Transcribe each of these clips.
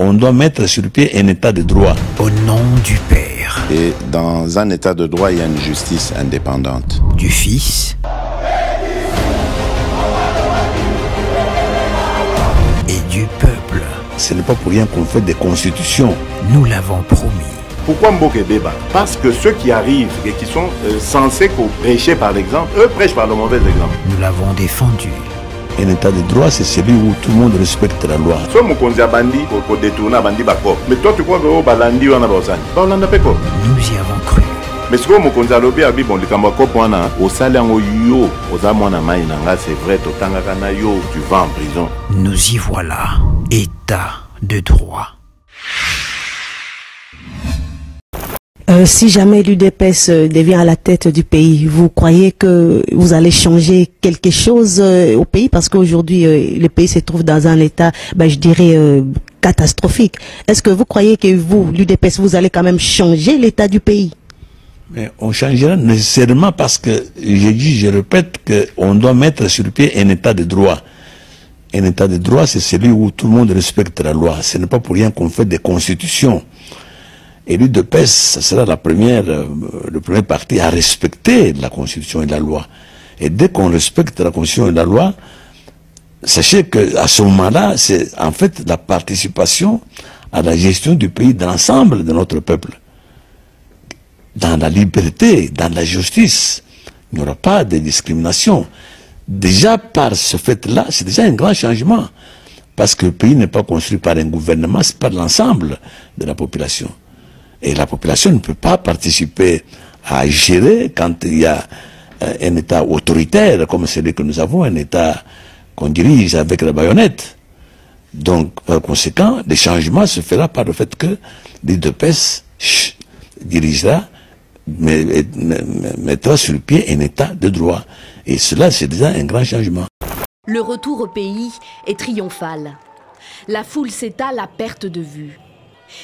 qu'on doit mettre sur pied un état de droit. Au nom du Père. Et dans un état de droit, il y a une justice indépendante. Du Fils. Et du peuple. Ce n'est pas pour rien qu'on fait des constitutions. Nous l'avons promis. Pourquoi mboka ebeba? Parce que ceux qui arrivent et qui sont censés prêcher par l'exemple, eux prêchent par le mauvais exemple. Nous l'avons défendu. Un état de droit, c'est celui où tout le monde respecte la loi. So mokonzi abandi ko détourner abandi ba coop. Mais toi tu crois que oh balandi wana bosani? Balanda pe coop. Nous y avons cru. Mais sikoyo mokonzi alobi abi bon likambo ya coop wana osali yango yo oza mwana mai na nga, c'est vrai totangaka na yo, tu vas en prison. Nous y voilà. État de droit. Si jamais l'UDPS devient à la tête du pays, vous croyez que vous allez changer quelque chose au pays? Parce qu'aujourd'hui, le pays se trouve dans un état, je dirais, catastrophique. Est-ce que vous croyez que vous, l'UDPS, vous allez quand même changer l'état du pays? Mais on changera nécessairement parce que, j'ai dit, je répète, qu'on doit mettre sur pied un état de droit. Un état de droit, c'est celui où tout le monde respecte la loi. Ce n'est pas pour rien qu'on fait des constitutions. Et l'UDPS, ça sera la première, le premier parti à respecter la Constitution et la loi. Et dès qu'on respecte la Constitution et la loi, sachez qu'à ce moment-là, c'est en fait la participation à la gestion du pays de l'ensemble de notre peuple. Dans la liberté, dans la justice, il n'y aura pas de discrimination. Déjà par ce fait-là, c'est déjà un grand changement. Parce que le pays n'est pas construit par un gouvernement, c'est par l'ensemble de la population. Et la population ne peut pas participer à gérer quand il y a un État autoritaire comme celui que nous avons, un État qu'on dirige avec la baïonnette. Donc, par conséquent, le changement se fera par le fait que l'UDPS dirigera, mettra sur pied un État de droit. Et cela, c'est déjà un grand changement. Le retour au pays est triomphal. La foule s'étale à perte de vue.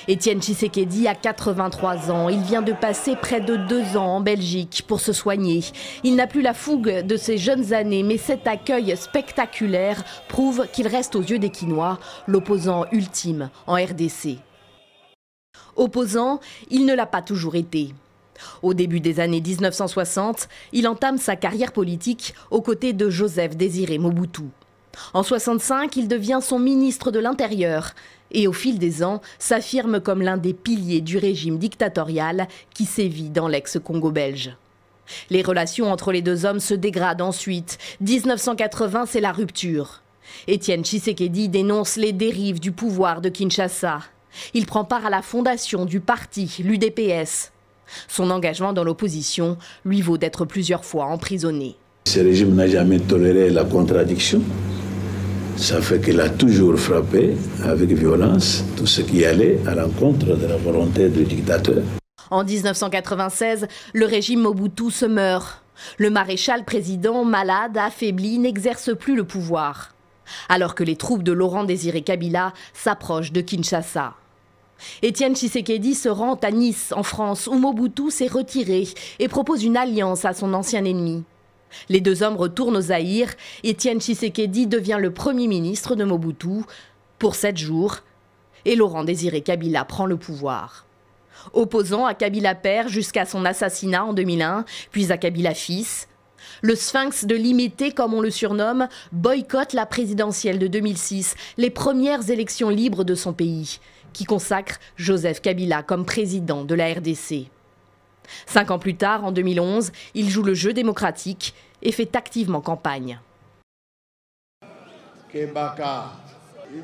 Étienne Tshisekedi a 83 ans. Il vient de passer près de 2 ans en Belgique pour se soigner. Il n'a plus la fougue de ses jeunes années, mais cet accueil spectaculaire prouve qu'il reste aux yeux des Kinois l'opposant ultime en RDC. Opposant, il ne l'a pas toujours été. Au début des années 1960, il entame sa carrière politique aux côtés de Joseph Désiré Mobutu. En 1965, il devient son ministre de l'Intérieur et au fil des ans, s'affirme comme l'un des piliers du régime dictatorial qui sévit dans l'ex-Congo belge. Les relations entre les deux hommes se dégradent ensuite. 1980, c'est la rupture. Étienne Tshisekedi dénonce les dérives du pouvoir de Kinshasa. Il prend part à la fondation du parti, l'UDPS. Son engagement dans l'opposition lui vaut d'être plusieurs fois emprisonné. Ce régime n'a jamais toléré la contradiction. Ça fait qu'il a toujours frappé avec violence tout ce qui allait à l'encontre de la volonté du dictateur. En 1996, le régime Mobutu se meurt. Le maréchal président, malade, affaibli, n'exerce plus le pouvoir. Alors que les troupes de Laurent Désiré Kabila s'approchent de Kinshasa. Étienne Tshisekedi se rend à Nice, en France, où Mobutu s'est retiré et propose une alliance à son ancien ennemi. Les deux hommes retournent au Zaïre. Étienne Tshisekedi devient le premier ministre de Mobutu pour 7 jours et Laurent Désiré Kabila prend le pouvoir. Opposant à Kabila père jusqu'à son assassinat en 2001, puis à Kabila fils, le sphinx de Limete, comme on le surnomme, boycotte la présidentielle de 2006, les premières élections libres de son pays, qui consacre Joseph Kabila comme président de la RDC. 5 ans plus tard, en 2011, il joue le jeu démocratique et fait activement campagne.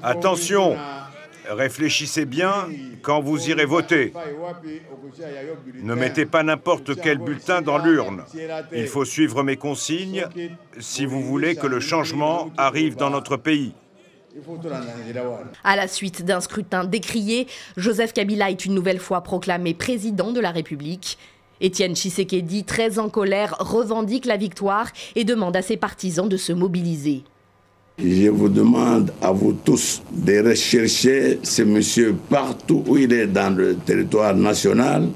Attention, réfléchissez bien quand vous irez voter. Ne mettez pas n'importe quel bulletin dans l'urne. Il faut suivre mes consignes si vous voulez que le changement arrive dans notre pays. À la suite d'un scrutin décrié, Joseph Kabila est une nouvelle fois proclamé président de la République. Étienne Tshisekedi, très en colère, revendique la victoire et demande à ses partisans de se mobiliser. Je vous demande à vous tous de rechercher ce monsieur partout où il est dans le territoire national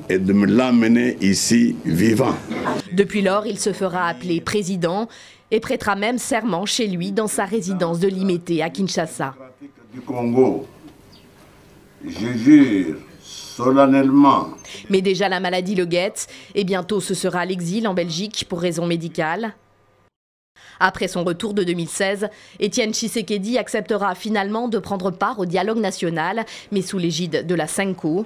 et de me l'amener ici vivant. Depuis lors, il se fera appeler président et prêtera même serment chez lui dans sa résidence de Limete à Kinshasa. Du Congo. Je jure solennellement. Mais déjà la maladie le guette et bientôt ce sera l'exil en Belgique pour raisons médicales. Après son retour de 2016, Étienne Tshisekedi acceptera finalement de prendre part au dialogue national, mais sous l'égide de la CENCO.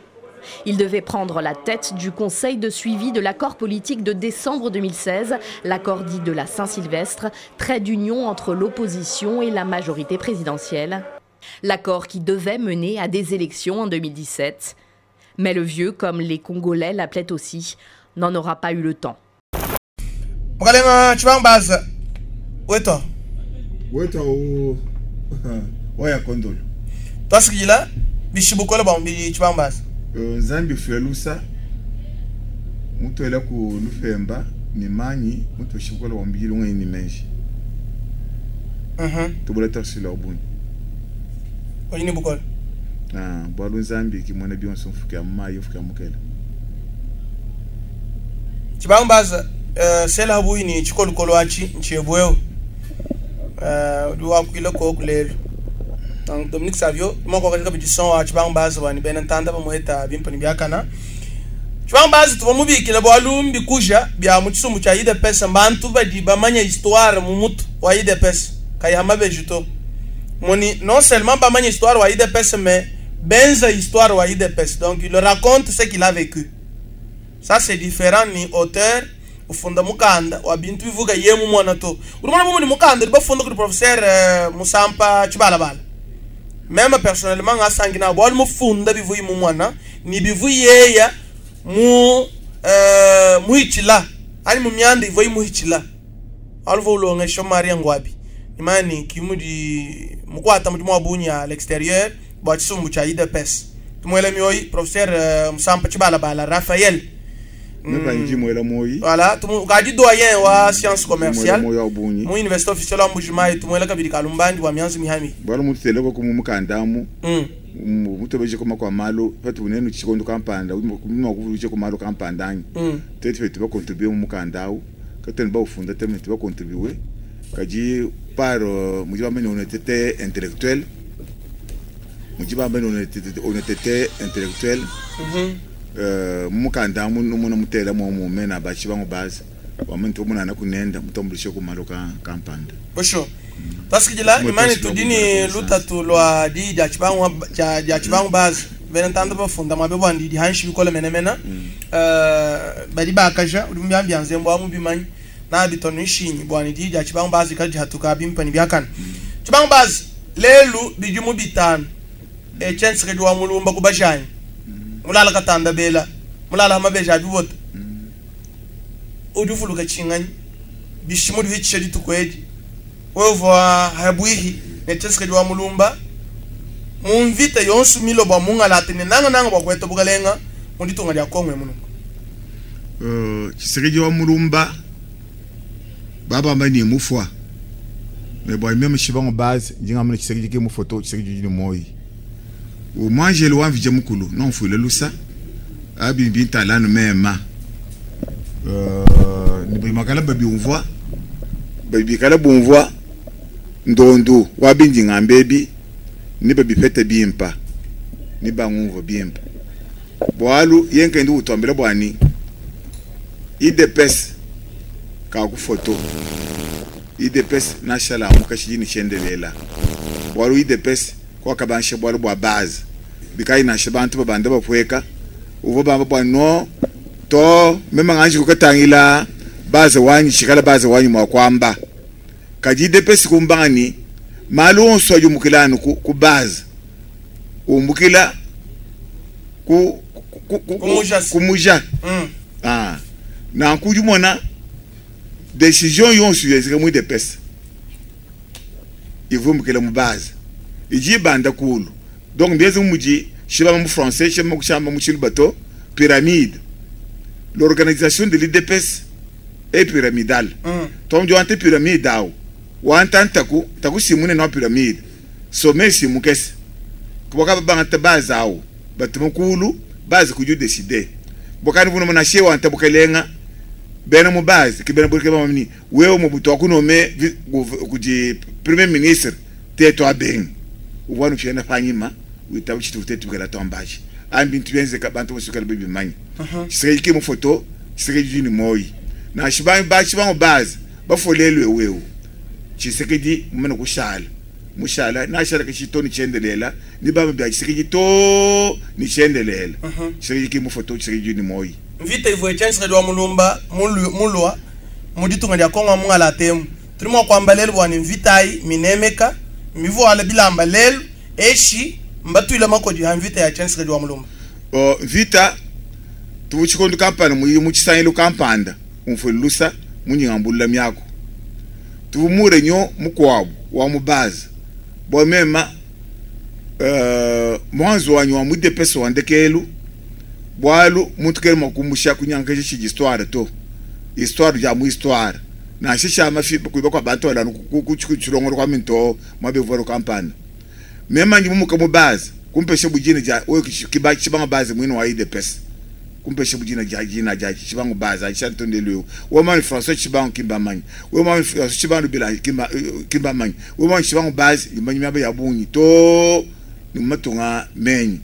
Il devait prendre la tête du conseil de suivi de l'accord politique de décembre 2016, l'accord dit de la Saint-Sylvestre, trait d'union entre l'opposition et la majorité présidentielle. L'accord qui devait mener à des élections en 2017. Mais le vieux, comme les Congolais l'appelaient aussi, n'en aura pas eu le temps. Mukalenga Tshibambaza, weto. Weto o oya kondolo. Twasikila bishibukola bwa mbili Tshibambaza. Nzambi fuelusa mutu ku lufemba ni manyi mutu shibukola bwa mbili ngwe ni menji. Tubula tafsila obuni. Oyini bukola. Ah, bwalu Nzambi kimona bionso mfuka mayi mfuka mukela. Tshibambaza sela habuyi ni chikolokolo achi nchebweo. Udi wakwila ko kulelo. Donc Dominique Savio moko katika bidison wa Tshibambaza bani bena ntanda bamuheta bimpani byakana. Tshibambaza tuba mubikile bwalu mbikuja bya mu tsumbu cha UDPS mbantu badi bamanya histoire mu mutu wa UDPS kaya mabejuto. Moni non seulement bamanya histoire wa UDPS mais benza histoire wa UDPS. Donc il raconte ce qu'il a vécu. Ça c'est différent ni auteur ufunda mukanda wa bintu bivuga yemu mwana to. Urumana mu mukanda bafunda ku professeur Musampa Tshibalabala. Même personnellement ngasangina bwali mufunda bivuyi mu mwana ni bivuyeya mu muichila ani mu myanda ivoyi muichila. Alvo ulonga shomari ngwabi. Imani kimudi mukwata mudimu wa bunya à l'extérieur bwa tsumbu cha UDPS. Tumwele mioyi professeur Musampa Tshibalabala Raphaël. Voilà, tu doyen wa sciences commerciales. Mu université officielle wa Mbujimayi tumwele kabili kalumbandi wa mianzi mihami. Bwalo mutele ko kumukanda mu. Mutobeje koma kwa malo patu unenu chikondo kampanda mwa kuvuje ko malo kampanda anyi. Tete tuba contribuer mu mukanda au katene ba ufunda teme tuba contribuer kaji par mujiba mene honnêteté intellectuelle. Mujiba mene honnêteté intellectuelle. Mukanda mu muna mutela mu mu mena bachi bango bazi wamuntu muna na kunenda mutombulishe kumalo ka kampanda. Bosho. Tasikila imani tudini lutatu lwa di ja chibango ja chibango bazi bena ntanda bafunda mabe bwandi di hanshi bikola menemena. Bali bakaja uri mbyambi nzembo amu bimanyi na bitonishinyi bwani di ja chibango bazi kaji hatuka bimpani byakana. Chibango bazi lelu bijumu bitano e chance kedi wa mulumba kubashanyi. Mulala katanda bela mulala mabeja bibota. Udufuluka chinganyi bishimu bihishe ditukweji wevo habuihi ne chance kedi wa mulumba mumvita yonsu milo ba mungala tene nanga nanga ba kweto bukalenga munditunga lya kongwe muno. Tshisekedi wa mulumba baba mani mufwa mais bon même chibango base ndinga mona Tshisekedi ke mu photo Tshisekedi ni moyi. O manje lo wamvije mukulu non fule lusa abi binta lanu mema ni makala babi unvwa babi kala bunvwa ndondo wabindi ngambebi ni babi fete bimpa ni bangumvo bimpa bwalu yenke ndu utombele bwani UDPS ka ku photo UDPS nashala mukashijini chendelela bwalu UDPS kwa kabanshe bwalu bwa base bikai na shabantu babanda bapweka uvo bamba bwa no to mema nganje kukatangila base wanyi shikala base wanyi mwa kwamba kaji UDPS kumbani malu onso yumukilano ku base umbukila ku kumuja ah na nkujumona décision yonso yezika mu UDPS ivumbukila mu base iji banda kulu donc bien muji shiba mu français shiba mu shamba mu chilubato pyramide. L'organisation de l'UDPS est pyramidale. Donc tu ante pyramide ao wanta taku taku simune na pyramide sommet simukes kuboka banga base ao batumukulu base kuju décider bokani vuno mona shewa anta bukelenga bena mu base kibena burke ba mamni wewe mu buto kunome kuji premier ministre teto abeng ubwanu fyena fanyima Witaba tshituvua tuetu bikala tuamba atshi. Anyi bintu bienzeka bantu bonso bikala bibimanya. Tshisekedi ki mu photo, Tshisekedi udi ne muoyi. Nansha ba ba Tshibangu base bafue lelu eu eu, Tshisekedi mumane kushala mushala nashala kashi to ne tshiendelela ne bamba bia Tshisekedi to ne tshiendelela. Tshisekedi ki mu photo, Tshisekedi udi ne muoyi. Mvita ivua Etienne Tshisekedi wa Mulumba mulua mu ditunga dia Congo mu ngalata emu, tudi mua kuamba lelu bua ne mvita ayi minemeka mivuala bilamba lelu eshi mbatuila makodi a mvita ya Etienne Tshisekedi wa Mulumba. Oh, mvita tuvua tshikondo kampanda mu mu tshisangilu kampanda umfue lusa munyingambulula miaku tuvua mu reunion mukuabu wa mu base bua mema muanzu wanyi wa mu depese wa ndekelu bualu muntu kena mua kumbusha kunyangakeja tshidi histoire to histoire dia mu histoire nansha tshia mafi kuiba kua bantu balanu ku tshilongolo kwa minto mua bevolo kampanda mema ndi mumuka mu base kumpesha budina dia oyo kiba tshibanga base muine wa UDPS kumpesha budina dia dina dia tshibangu base aisha ntondelu eu wema François Tshibangu kimba manyi wema François Tshibangu bila kimba kimba manyi wema Tshibangu base imanyi miaba ya bungi to ni matunga menyi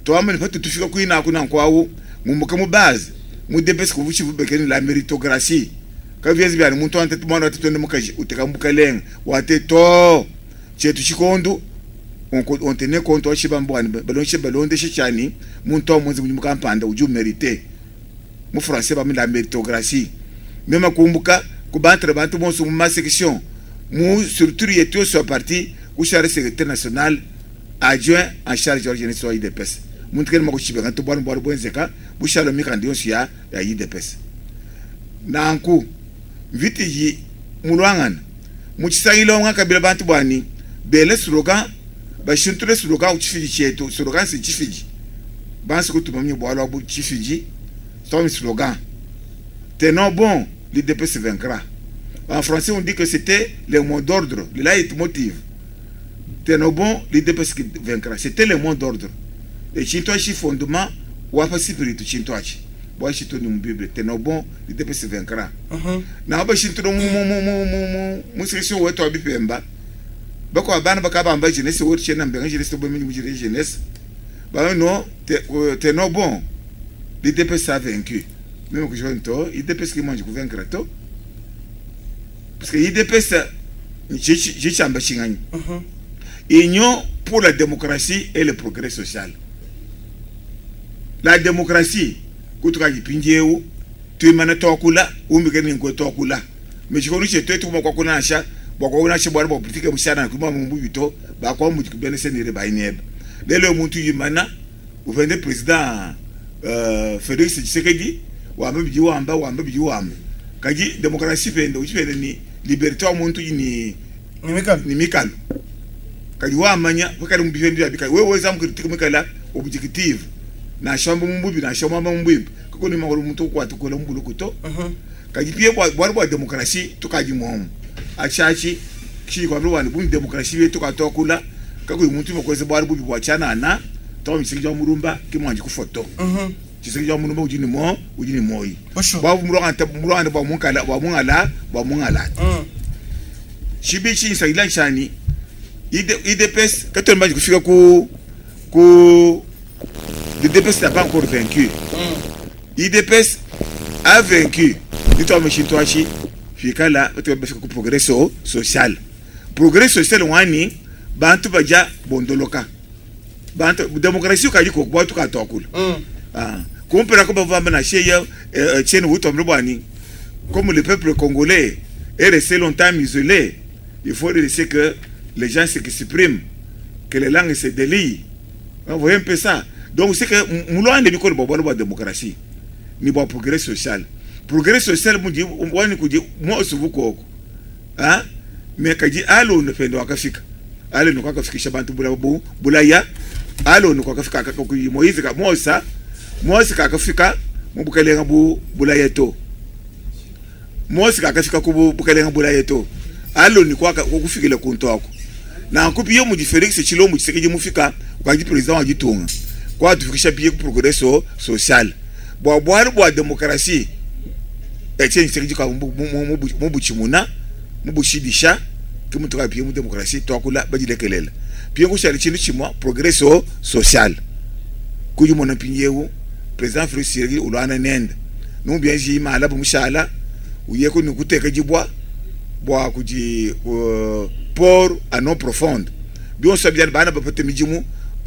twamene patu tufika kuina kuna nkwawu ngumbuka mu base mu DPS kuvuchi vubekeni la meritocratie kavyezi bya muntu ante mwana ate mukaji uteka mbukalenga wate to chetu chikondo on tenait compte wa chibambwani balonche balondeshe chani muntu amwenzi munyumu kampanda uju mérité mu français ba la méritocratie mema kumbuka kubantre bantu bonso mu ma section mu structure yetu so parti kushare secrétaire national adjoint en charge de jeunesse wa UDPS muntu kene makuchibeka nto bwana bwana bwenzeka bushalo mikandi yonso ya ya UDPS nanku mviti yi mulwangana muchisangilo ngakabila bantu bwani bele slogan bashinture slogan uchifiji chetu slogan si chifiji bansi kutuma mnye bwalo abu chifiji storm slogan tenons bon l'UDPS vaincra. En français on dit que c'était le mot d'ordre, le leitmotiv. Tenons bon l'UDPS vaincra, c'était le mot d'ordre. Et chintoachi fondement wapa spiritu chintoachi bwa chito ni mu Bible tenons bon l'UDPS vaincra. Na ba chinto mu mu mu mu mu mu mu section wetu abipemba bako abana bakabamba jeunesse wetu chena mbenga jeunesse bo mu jeunesse ba non tenons bon l'UDPS a vaincu. Même que je vois to UDPS qui mange vaincre to parce que UDPS chichamba chingani Union pour la démocratie et le progrès social. La démocratie kutoka kipinjeu tuimana tokula umbikeni ngo tokula mais chikono chetu tukuma kwa kunasha bwa kunasha bwa bwa politique bushana kuma mumbu bito ba kwa mutu kubene senire ba ineba lelo muntu yimana uvende président Félix Tshisekedi wamba biji wamba wamba biji wamba kaji démocratie pende uchipende ni liberté wa muntu ni ni mikalo kaji wamanya wakali mubifende bya wewe weza mukritika mikala objective na shamba mumbubi na shamba mumbubi kuko ni makolo muntu kwa tukola mbulukuto kaji pie bwa bwa démocratie tukaji mwomu achachi kishiri kwa bwa ni démocratie yetu tukatokula kako muntu mokoze bwa bubi bwa chanana to misiki ja murumba kimwanje ku photo Tshisekedi wa Mulumba udi ni mo udi ni moyi bwa mulwanga mulwanga bwa munkala bwa mungala bwa mungala chibi chi sagila chani UDPS katoni baji kufika ku ku l'UDPS n'a pas encore vaincu. UDPS a vaincu nito mishinto achi fika la bafika ku progrès social. Progrès social wani bantu baja bondoloka bantu démocratie kaji ko bantu ka tokula kumpera ko bavamba na sheya chene wuto mbwani comme le peuple congolais est resté longtemps isolé, il faut laisser que les gens s'expriment, que les langues se délient. Vous voyez un peu ça. Donc c'est que mulwande biko bo bo démocratie ni bo progrès social. Progrès social mundi wani kuji mo suvuko hein mais kaji alo ne pendo akafika. Alo no akafikisha bantu bula bu bulaya alo no akafika ka ku Moïse ka Mosa Mosa ka akafika mu bukalenga bu bulaya to. Mosa ka akafika ku bukalenga bulaya to. Alo ni kwa kufikile kunto ako. Na nkupi yo mu Félix Tshilombo Tshisekedi mufika kwa ji president wa jitunga. Kwa tufikisha pia ku progrès social. Bwa bwa bwa démocratie. Etienne Tshisekedi ka mu buchimuna mu bushidisha kimutuka pia mu démocratie twakula bajilekelela. Mpindieu kushale tshintu tshimue, progrès so social. Kudi umona mpindieu president Felix Tshisekedi uluangana nende. Nunku bienji malaba mushala uyeku ne kuteka dibua bua kudi port en eau profonde. Bionso abi bana bapete midimu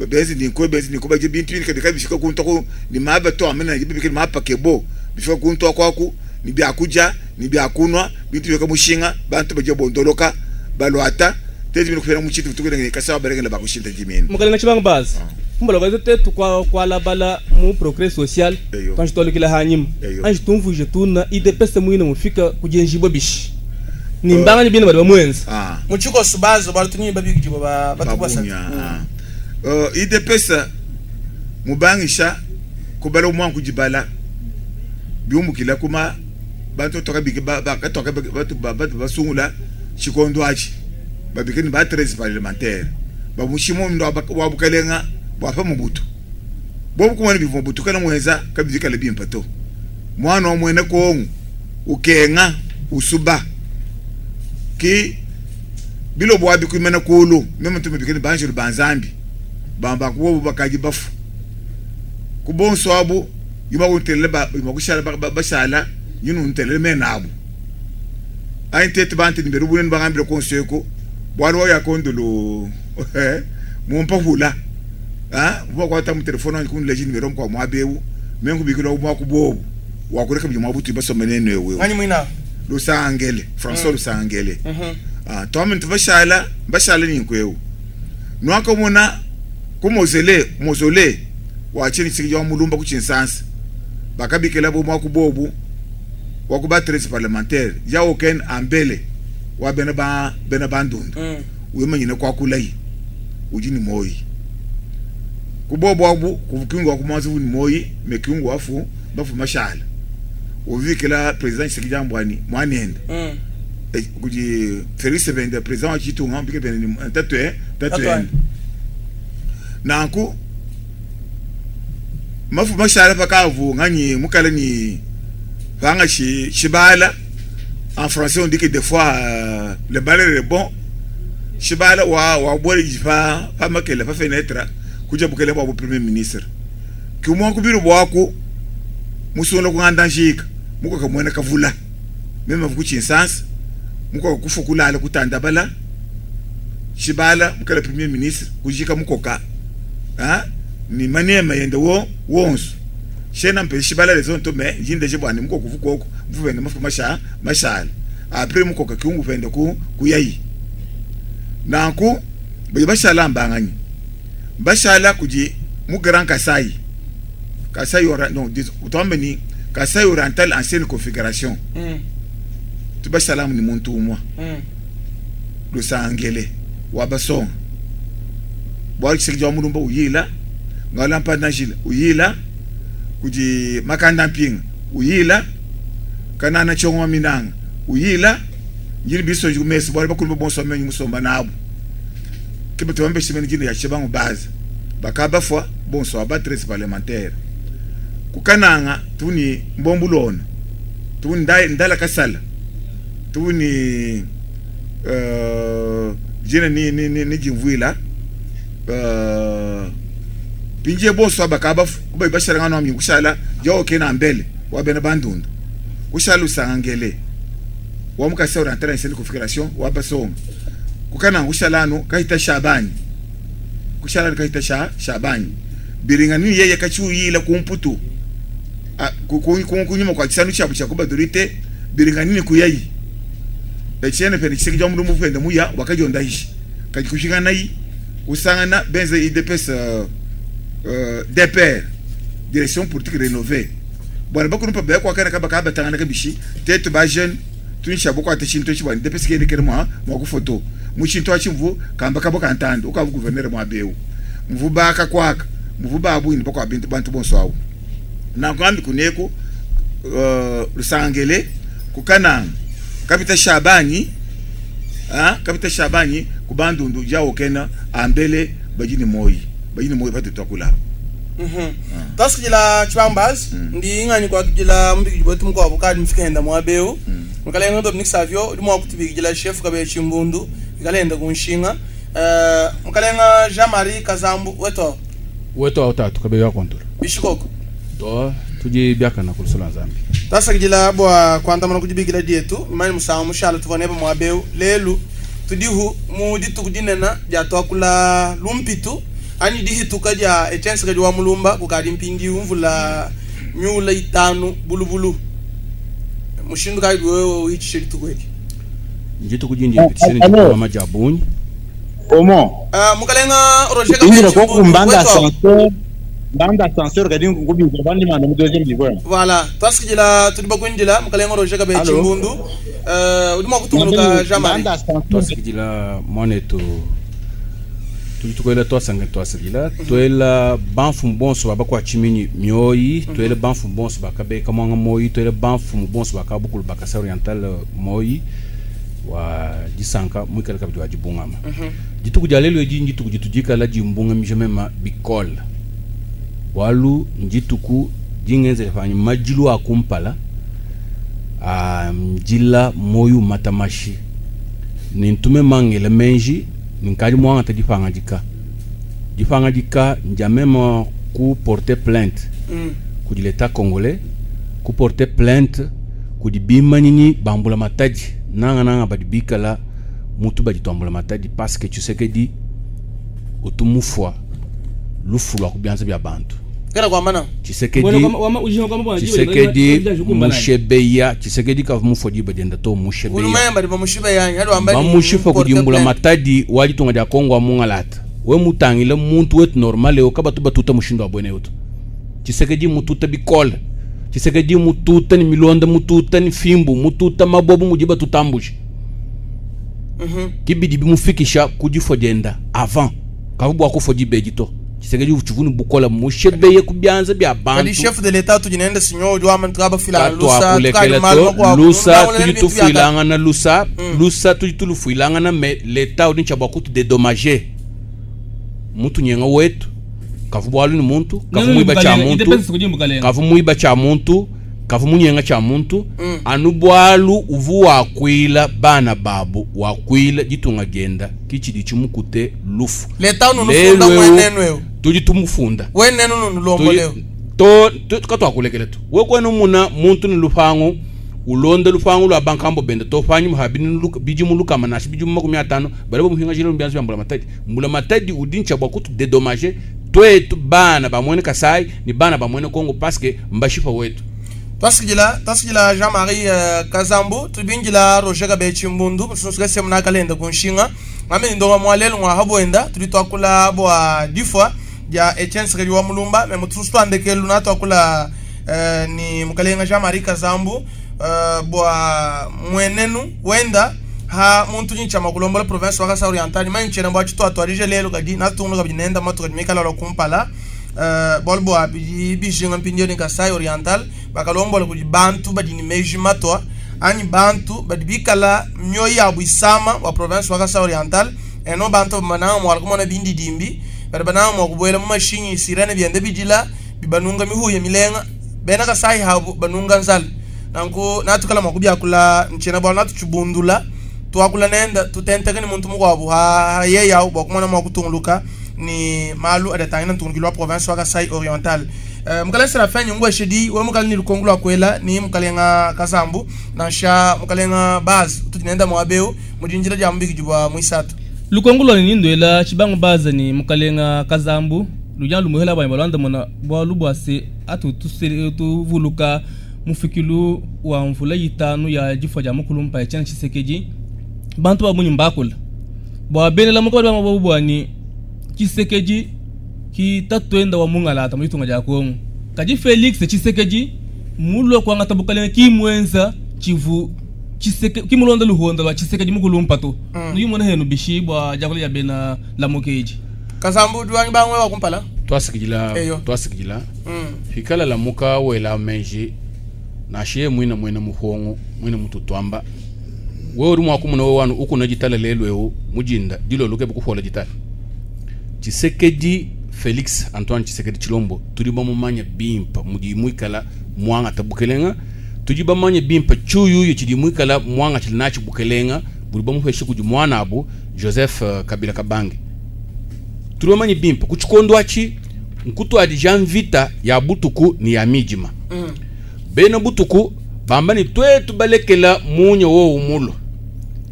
benze ninko benze ninko badie bintu bini kabi bifika kuntu aku ne maba to amena ne bibikila mapa kebo bifika kuntu aku aku ne biakudia ne biakunua bintu bika mushinga bantu badia bondoloka baluata tezi bini kupena mu tshintu tukule ne kasa balengela bakushinta dimina. Mukalenga Tshibangu Bazi, kumpala kua tuetu kualabala mu progrès social, tuanji tualukila hanyima, anji tumvuije tuna UDPS muine mufika ku dienjibua bishi ni mbanganyi bine badi bamuenza. Mu tshikoso bazo bualu tudi ne babikidibua ba batuku basatu. UDPS mubangisha kubala muanku dibala biumbukila kuma bantu bakabika batu basungula tshikondo atshi babika ne ba 13 parlementaire bamushimu ndo wa bukalenga bwa pa Mobutu bobu kumona bivua Mobutu kana muenza kabikala bimpa to mwana wa mwene Kongo ukenga usuba ki bilobo abi kuimana kulu meme tumibikini banjulu banzambi bamba kubo bakaji bafu kubonso abu yuma kuntelele ba yuma kushala bashala yinu ntelele menabu aintete bantu ni berubune bangambile konseko bwalo ya kondolo mumpa hula ah mwa kwata mu telefone kunleji nimero kwa mwabewu mengu bikilo mwa kubobu wakureka byo mwabutu basomene newe ngani mwina Lusangele François Lusangele. Ah twame tubashala bashala ni nkwewu nwakomona kumozele mozole wachini tsiki wa mulumba kuchinsansa bakabikela bo mwa kubobu wakuba 13 parlementaire ya oken ambele wa bena ba bena bandundu uyemanyine kwa kulayi uji ni moyi kubobu abu kukingo wa ni moyi mekingo afu bafu mashala uvikela president Tshisekedi Ambwani mwanende kuji Felix Bende president wa Chitunga mbike bende ni tatwe tatwe nanku mafu mashala pakavu ngani mukala ni vanga chibala en français on dit que des fois le balai est bon chibala wa wa bori pa pa makele pa fenêtre kuja bukele bwa premier ministre kimwa kubiru bwako musono kunganda njika muko kamwena kavula mema vukuchinsansa muko kufukulala kutanda bala chibala mukala premier ministre kujika mukoka ah ni manema yende wo wonso shena mpe chibala lezo nto me jinde jibwani muko kuvukoko mvubende mafu masha mashala apre mukoka kiungu pende ku kuyayi nanku bayi bashala mbanganyi bashala kuji mu Grand Kasai Kasai ora non utambeni Kasai Oriental ancienne configuration. Tu bashala ni muntu umwa. Lusangele wabasonga bwali Tshisekedi wa Mulumba uyila ngala mpanda njila uyila kuji makanda mpinga uyila kanana chongo minanga uyila njili biso jumesi bwali bakulu bonso menyu musomba nabo kibe tuambe shimeni jini ya chibangu baza bakaba fwa bonso aba 13 parlementaire kukananga tuni mbombulona tuni ndala kasala tuni jina ni ni ni jimvwila pinje bonso abakaba kuba ibashara ngano amyi kushala jawo kena mbele wabena bandundu kushala usangele wa mukasa oriental ancienne configuration wa basonga kukana kushala kaita Shabani kushala kaita Shabani biringani yeye kachuyila kumputu kunyuma kwa chisanu chabu cha kubadurite biringani kuyayi echene pene Tshisekedi wa Mulumba pende muya wakajonda ishi kajikushikana yi usangana benze UDPS DPR direction politique rénovée bwana bakuru pa bekwa kana kaba kaba tangana kabishi tetu ba jeune tunisha boko atachinto chibwa DPS kene kene mwa mwa kufoto muchinto achimvu kamba kabo kantando ukavu gouverneur mwa beu mvuba kakwaka mvuba abuini boko abintu bantu bonso awu na ngambi kuneko Lusangele kukana kapita Shabani kapita Shabani kubandundu jawo kena ambele bajini moyi pate twakula. Tasikila Tshibambaz ndi ngani kwa kujila mbiki botu mko abukadi mfikenda mwabeu mukala ndo Dominique Savio ndi mwa kutibikila chef kabe chimbundu ikalenda kunshinga Mukalenga Jean-Marie Kazambu wetu. Wetu awu tatu kabe ya kontura. Bishikoko. To tudi biakana kulusula Nzambi. Twasakidila bua kuandamuna ku dibikila dietu imani musangu mushala tuvua nebe muaba eu lelu tudihu mu dituku dinene dia tuakula lumpitu anyi dihituka dia Etienne Tshisekedi wa Mulumba kukadi mpindiu mvula miula itanu bulubulu mushindu kayi wewe uhitshishe dituku edi? Dituku dindi mpitishene dikulama dia bungi. Comment? Mukalenga Roger Injira Kabedi ko mbanda wetu awu. ascenseur, mbanda ascenseur kadi ngubizwa bandi manda mu deuxième niveau. Voilà, twasikidila tudi bakwindila mukalenga Roger Kabedi Allo? Chimbundu. Udi mua kutungunuka Jean-Marie. Twasikidila mwanetu tudi tukoela twasanga twasikidila twela banfumu bonso baba kwa chiminyi mioyi, twela banfumu bonso bakabeka mwanga moyi, twela banfumu bonso bakabukulu bakasa oriental moyi wa disanka mwikala kabidi wa dibungama. Dituku dia lelo edi ndituku ditu dikala dimbungamija mema bikole bualu ndituku dingenzela panyi madilu a kumpala a njila moyo matamashi nintume mangela menji ninkadi mwangata dipangadika dipangadika ndia mema ku porter plainte kudi l'état congolais, ku porter plainte kudi bimanyinyi bambula matadi nanga nanga badi bikala mutu badi twambula matadi parce que Tshisekedi utumufwa lufu lwa kubianza bya bantu. Kera kwa mana? Tshisekedi Bwana, ujinga kwamba bwana, jiwe, Tshisekedi jiwe, mushebeya Tshisekedi kavu mufwa diba dienda to mushebeya. Ulumemba di bamushibe yanyi, hadi wamba ni Bamushifa porter kudimbula plainte. matadi wa ditunga dia Kongo amungalata. We mutangile muntu wetu normal yo kabatu batuta mushindo wa bwene yoto. Tshisekedi mututa bikole. Tshisekedi mututa ni milonda, mututa ni fimbu, mututa mabobu mudi batutambuje. Kibidi bimufikisha kudifwa dienda avant. Kavu bwa kufwa dibe dito. Tshisekedi tshivunu bukola mushebeye kubyanza bya Kadi bantu. chef de l'état tudi nende sinyo udi wamba ntukaba fila lusa, Katwakulekela tukadi malu to, makuabu. lusa Nunga tudi ulele bintu bya tufuilangana lusa, lusa tudi tulufuilangana mais l'état udi ntsha bua kutudédommager. Muntu nyenga wetu kavu bwalu ni muntu, kavu Nenu muiba tshia mukalenga, muntu, idepesi kudi mukalenga. kavu muiba tshia muntu, kavu munyenga tshia muntu, anu bwalu uvu wakwila bana babu, wakwila ditunga dienda kichidi tshimukute lufu. L'état nunu Lelu funda eu, mwenenu eu. tudi tumufunda. Wenenu nunu lombo leo. To, to katwakulekela tu. We kwenu muna muntu ni lupango, ulonda lupango lwa bankambo benda to fanyi muhabi ni luka, biji mu lukama nashi biji mu makumi atano, bale bo muhinga jilo mbianzo bya mbula matadi. Mbula matadi udi ntsha bwa kutu dédommager twetu bana ba mwene Kasai ni bana ba mwene Kongo parce que mbashifa wetu. Twasikidila, twasikidila Jean-Marie Kazambu, tubingila Roger Kabe Chimbundu, mususuka semu na kalenda kunshinga. Ngame ndonga mwalelo ngwa habwenda, tudi twakula bwa difwa ya Etienne Tshisekedi wa Mulumba, me mutusu twandeke luna twakula ni mukalenga Jean-Marie Kazambu bwa mwenenu wenda ha muntu nyi chama kulombola province wa Kasai Oriental, manyi chena bwa chitwa twarije lelo kadi natunga kabidi nenda matuka dimikala la kumpala. Bol bwa bidi bijinga mpindio ni Kasai Oriental bakalombola kudi bantu badi ni meji matwa anyi bantu badi bikala mioyo yabu isama wa province wa Kasai Oriental eno bantu bananga mwala kumona bindi dimbi badi bananga mwa kubuela mu mashinyi sirene byende bijila bibanunga mihuye milenga bena Kasai habu banunga nzala nanku natukala mwa kubyakula nchena bwa natuchubundula twakula nenda tutenteke ni muntu mukwabu ha yeyawu bwa kumona mwa kutunguluka ni malu adatangina ntungulukilo wa province wa Kasai Oriental. Mukale Serafin nyungu eshedi we mukale ni lukongo lwa kwela ni mukalenga Kazambu nansha mukalenga Baz tutinenda mwabeu mujinjira ja mbiki jubwa mwisatu. Lukongo lwa ni ndwela chibango Baz ni mukalenga Kazambu luja lumuhela bwa balanda mona bwa lubwase atu tusere tuvuluka mufikilu wa mvula yitanu ya jifwa ja mukulumpa ya Etienne Tshisekedi bantu ba munyi mbakula bwa benela mukabali ba mabobu bwani Tshisekedi ki tatwenda wa mungalata mu itunga ja Kongo kaji Felix Tshisekedi mulwa kwanga tabukalenga kimwenza chivu Tshisekedi kimulonda luhonda lwa Tshisekedi mukulumpa to. Nuyu mona henu bishibwa jakule ya bena la mukeji Kazambu duangi bangwe wa kumpala Twasikijila, Eyo. twasikijila. Hikala la muka wela menji nashiye mwina mwina muhongo mwina mututwamba wewe uri mwaku muna we wanu ukuna jitala lelo eu mujinda dilo luke bukufola jitala Tshisekedi Felix Antoine Tshisekedi Tshilombo tudi bamumanya bimpa mudi mwikala mwanga tabukelenga tudi bamanya bimpa chuyuyu tshidi mwikala mwanga tshili nachi bukelenga budi bamupeshe kudi muanabu Joseph Kabila Kabange. Tudi bamanye bimpe ku tshikondo atshi nkutuadija mvita ya butuku ne ya midima. Bena butuku bamba ne tuetu balekela munya wowu mulua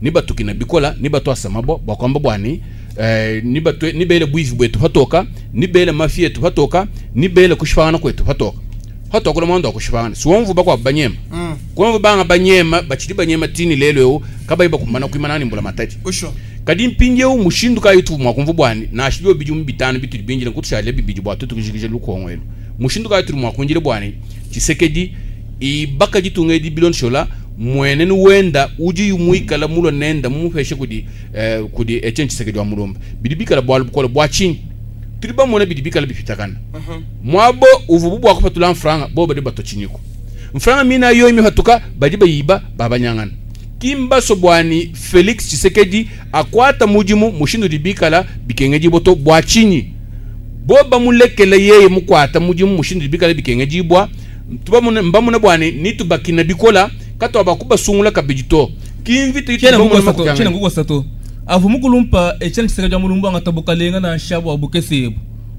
ne batukina bikola ne batuasa mabua bua kuamba bua ne ne bele buivi buetu patoka, ne bele mafi etu patoka, ne bele kushipangana kuetu patoka. Patoka muanda wa kushipangana si womvu bakuabu banyema. Kuomvu banga banyema bachidi banyema tini lelo eu kabayi bakumbana kuimana ni mbula matadi. Kadi mpindieu mushindu kayi tu mua kumvu bwani nashi bio bidimu bitanu bitudi binjila nkutushale bibidi bua tuetu kujikija lukongo elu. Mushindu kayi tuli mua kunjila bwani Tshisekedi ibaka ditunga edi bilondeshola mwenenu wenda udi muikala mulo nenda mumupeshe kudi kudi Etienne Tshisekedi wa Mulumba. Bidi bikala bwalu bukola bwa chinyi. Tudi bamona bidi bikala bipitakana. Mwabo uvubu bwa kupatula mfranga bo badi batochinyiko. Mfranga mina yo imihatuka badi bayiba babanyangana. Kimbaso bwani Felix Tshisekedi akwata mudimu mushindu dibikala bikenge diboto bwa chinyi. Bo bamulekele yeye mukwata mudimu mushindu dibikala bikenge dibwa. Tubamune mbamune bwani nitubakina bikola katwa bakubasungula kabidito. Kimvite Chena itubamune nguko sato, makukanga. chena nguko sato. Avu mukulumpa Etienne Tshisekedi wa Mulumba ngatabuka lenga na shabu abukesebu.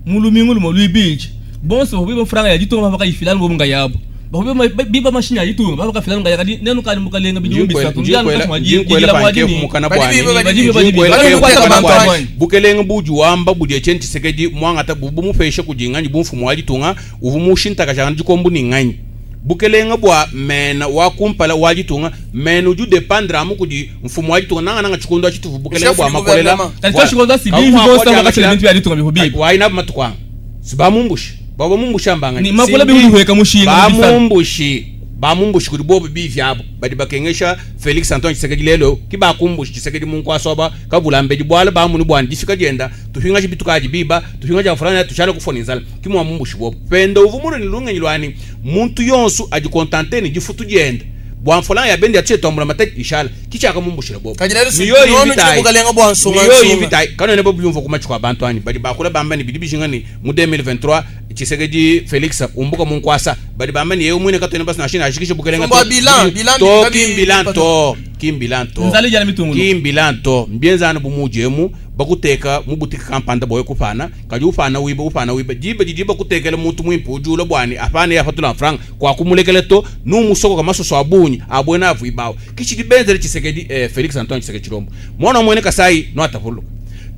Mulumingu lumo luibiji. Bonso babiba franga ya ditunga baka ifilani bo nga yabo. Babiba biba mashini ya ditunga baka filani nga yakadi nenu kali mukalenga bidimu bisatu. Ndiano kasema Njinkwela jila panke mwadi ni. mukana Badi bwani. biba, badi biba, badi Njinkwela biba. ke Badi mukana biba, bwani. badi biba. Bukelenga buju wamba budi Etienne Tshisekedi mwangata bubu mupeshe kudinganyi bumfumu wa ditunga uvu mushintaka jana dikombu ni nganyi. Bukelenga bwa mena wa kumpala wa ditunga mena uju dependre amu kudi mfumu wa ditunga nanga nanga chikondo achituvu bukelenga Chef bwa du makolela. gouvernement. Kali kwa chikondo si bibi Kamu bosa akodi wakati akachila- bintu ya ditunga bihubibi. Waina matukwanga. Sibamumbushi. Baba mumbushi ambanga. Ni makola bihubi huweka mushinga mu bisana. Bamumbushi. Bamumbushi kudi bobo bivyabo. Badi bakengesha Felix Antoine Tshisekedi lelo kibakumbushi Tshisekedi munkwaswa kabula mbedi bwala bamuni bwani difika jenda tuhinga bituka biba tuhinga ja fulani tuchala kufona inzala kimwa mumbushi bobo penda uvumuru ni lungenyi lwani muntu yonsu ajikontante ni jifutu jenda bwa fulani ya bendi yache tombula matete ishala kichaka mumbushira bobo Kadi lelo si- Niyo nono invitai. chili bukalenga bwa nsunga Niyo nsunga. invitai. Kano ne bobo yumva kumachikwa abantu ani badi bakula bamba ni bidi bijinga ni mu 2023 Tshisekedi Felix umbuka munkwasa badi bamba ni yewe mwene katone basi nashina ashikishe bukelenga Sombo to. bilan, bilan to bi- kim bilan to kim bilan to Nzali jana mitungu. kim bilan to mbienzana bumujemu bakuteka mubutika kampanda boye kupana kadi upana wiba upana wiba jiba jiba kutekela muntu mwimpu ujula bwani apana yafatula franga kwa kumulekele to numusoko kama soso abunyi abwena avu ibawo kichi dibenzele Tshisekedi Felix Antoine Tshisekedi Tshilombo mwana mwene Kasai no atapulu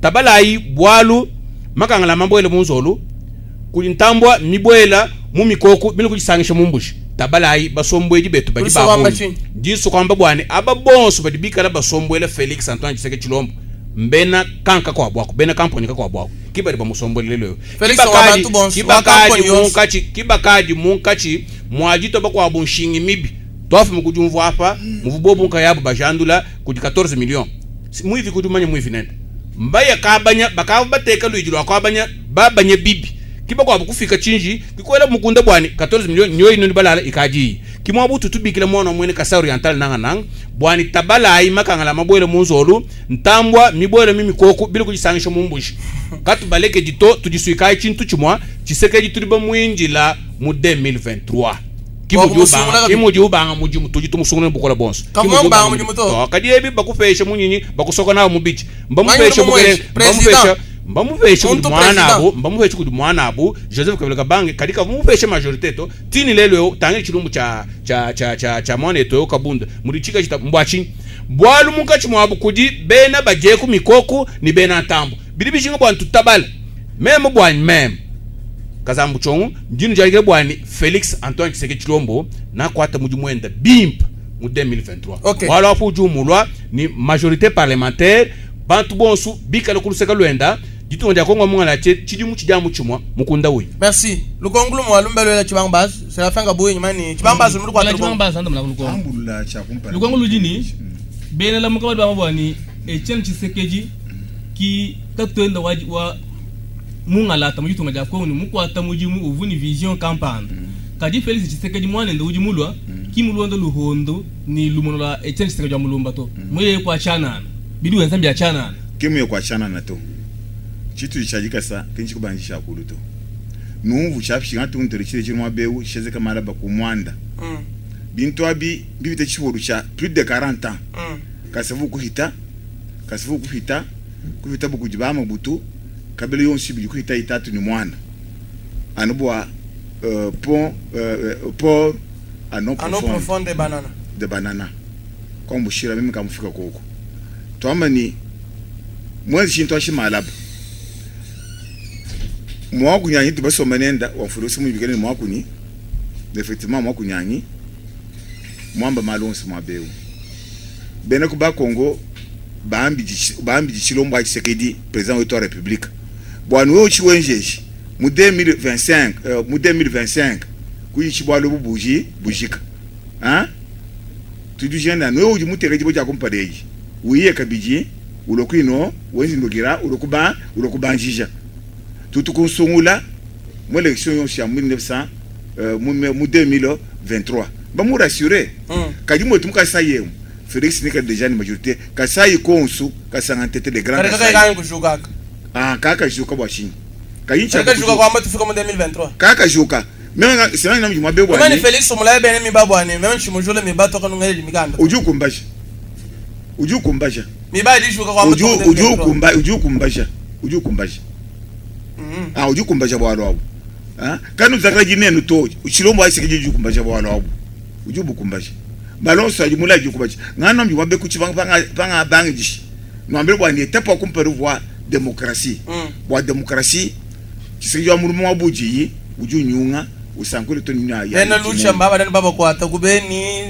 tabalayi bwalu makangala mambwele munzolu kulintambwa mibwela mu mikoko bino kujisangisha mumbushi tabalayi basombwedi betu badi Uliso wamba babunyi. chini. Ndiso kwamba bwani aba bonso badi bikala basombwele Felix Antoine Tshisekedi Tshilombo mbena kanka kwa bwako bena kamponi kwa bwako kibali bamusombwele lelo Felix Kibakadi- wa bantu bonso, wa kibakadi kamponi yonso. munkachi kibakadi munkachi mwajito bakwa bunshingi mibi twafu mukujumvu apa muvubo bunka yabo bajandula kudi 14 millions Si- mwivi kudumanya mwivi nenda mbaya kabanya bakava bateka luiji lwa kwabanya babanye bibi kiba kwa kufika chinji kikwela mukunda bwani 14 millions nyoyi noni balala ikaji kimwa butu tubikila mwana mwene Kasai Oriental nanga nanga bwani tabala makangala mabwele munzolu ntambwa mibwele mimikoko bila kujisangisha mumbushi katu baleke dito tujisuikai chintu chimwa Tshisekedi tuli bamwinjila mu 2023 Kwa kumusungula kabi. kimudi ubanga mujimu tuji tumusungula bukola bonso Kama Kimudi ubanga ubanga mujimu to. To, kadi ebi bakupesha munyinyi bakusoka nawo mubichi mbamupesha Manyi bukele president. mbamupesha mbamupesha kudi Muntu mwana president. abo mbamupesha kudi mwana abo Joseph Kabila Kabange kadi kamupesha majorité to tini lelo yo tangi chilumbu cha cha cha cha cha mwana eto yo kabunda muri chika chita mbwachi bwalu munkachi mwabo kudi bena baje ku mikoko ni bena ntambo bili bijinga bwa tutabala meme bwanyi meme kazambu chongu ndinu jalike bwani Felix Antoine Tshisekedi Tshilombo nakwata muji mwenda bimpa mu 2023 Okay. wala wafu ujumulwa ni majorité parlementaire bantu bonsu bikala kuluseka lwenda ditunga dia Kongo mungala che chidimu chijamu chimwa mukunda uyu Merci. Lukongulu mwalumbelo ela Tshibambas, c'est la fin gabuyi mani Tshibambas muri kwa Wala Tshibambas anda mla lukongo. Ambulula cha kumpala. Lukongo lujini bena la mukabadi ba mabwani Etienne Tshisekedi ki katwenda wa wa mungalata mujitunga dia Kongo mukwata mujimu uvuni vision kampanda. Kadi Felix Tshisekedi mwana ndo ujimulwa kimulonda luhondo ni lumono la Etienne Tshisekedi wa mulumba to. Mweye kwa chanana. Bidu wenzambi ya chanana. Kimu kwa chanana to. Chitu chajika sa kinchi kubanjisha kulu to. Numvu chafishinga tuntere chile chiri mwabewu shezeka maraba kumwanda. Bintu abi bibite chiboru cha plus de 40 ans. Kasavubu kuhita, Kasavubu kuhita, kuhitabu kudi ba Mobutu, Kabila yonso ibidi kuhitayi tatu ne muana anu bua pont port à non profonde de banana de banana kwa mbushira mimi kamufika koko twamba ni mwezi shintu ashimalaba mwakunyanyi tubasoma nenda wamfurusi mubikene mwakunyi effectivement mwakunyanyi mwamba malonsi mwabeu bene kuba Congo bambi Tshilombo Tshisekedi président wetu wa république bwana wewe uchiwenjeshi mu 2025 mu 2025 kuyichibwalo bubuji bujika hein tudujenda wewe udi mutekeji boja kumpareji uiye kabiji ulokwino wenzindukira ulokuba ulokubanjija tutukunsungula mu élection yonsi ya 1900 mu 2023 bamu rassurer kadi mwetu mukasayemu Félix nika déjà ni majorité Kasai konsu kasanga tete de grand Kasai kaka kujuka ah kaka juka bwa shinyi kayincha kaka juka kwa mtu fika mu 2023 kaka juka meme sema na mjuma bebwa ni Félix mulaye bene mi babwa ni meme chimujule mi bato kanungele mikanda ujukumbaje ujukumbaje mi ba di juka kwa mtu ujukumba ujukumbaje ujukumbaje ah ujukumbaje bwa lwabo ah kanu zakala jinenu to uchilombo ayisekije ujukumbaje bwa lwabo ujubukumbaje balonso ajimula jukubaje ngana mjuma be kuchi banga banga bangishi nwambele bwa ni etape wa revoir démocratie bwa démocratie Tshisekedi wa mulumu wa bujiyi uju nyunga usankule to nya ya bena lucha mbaba dani baba kwata kubeni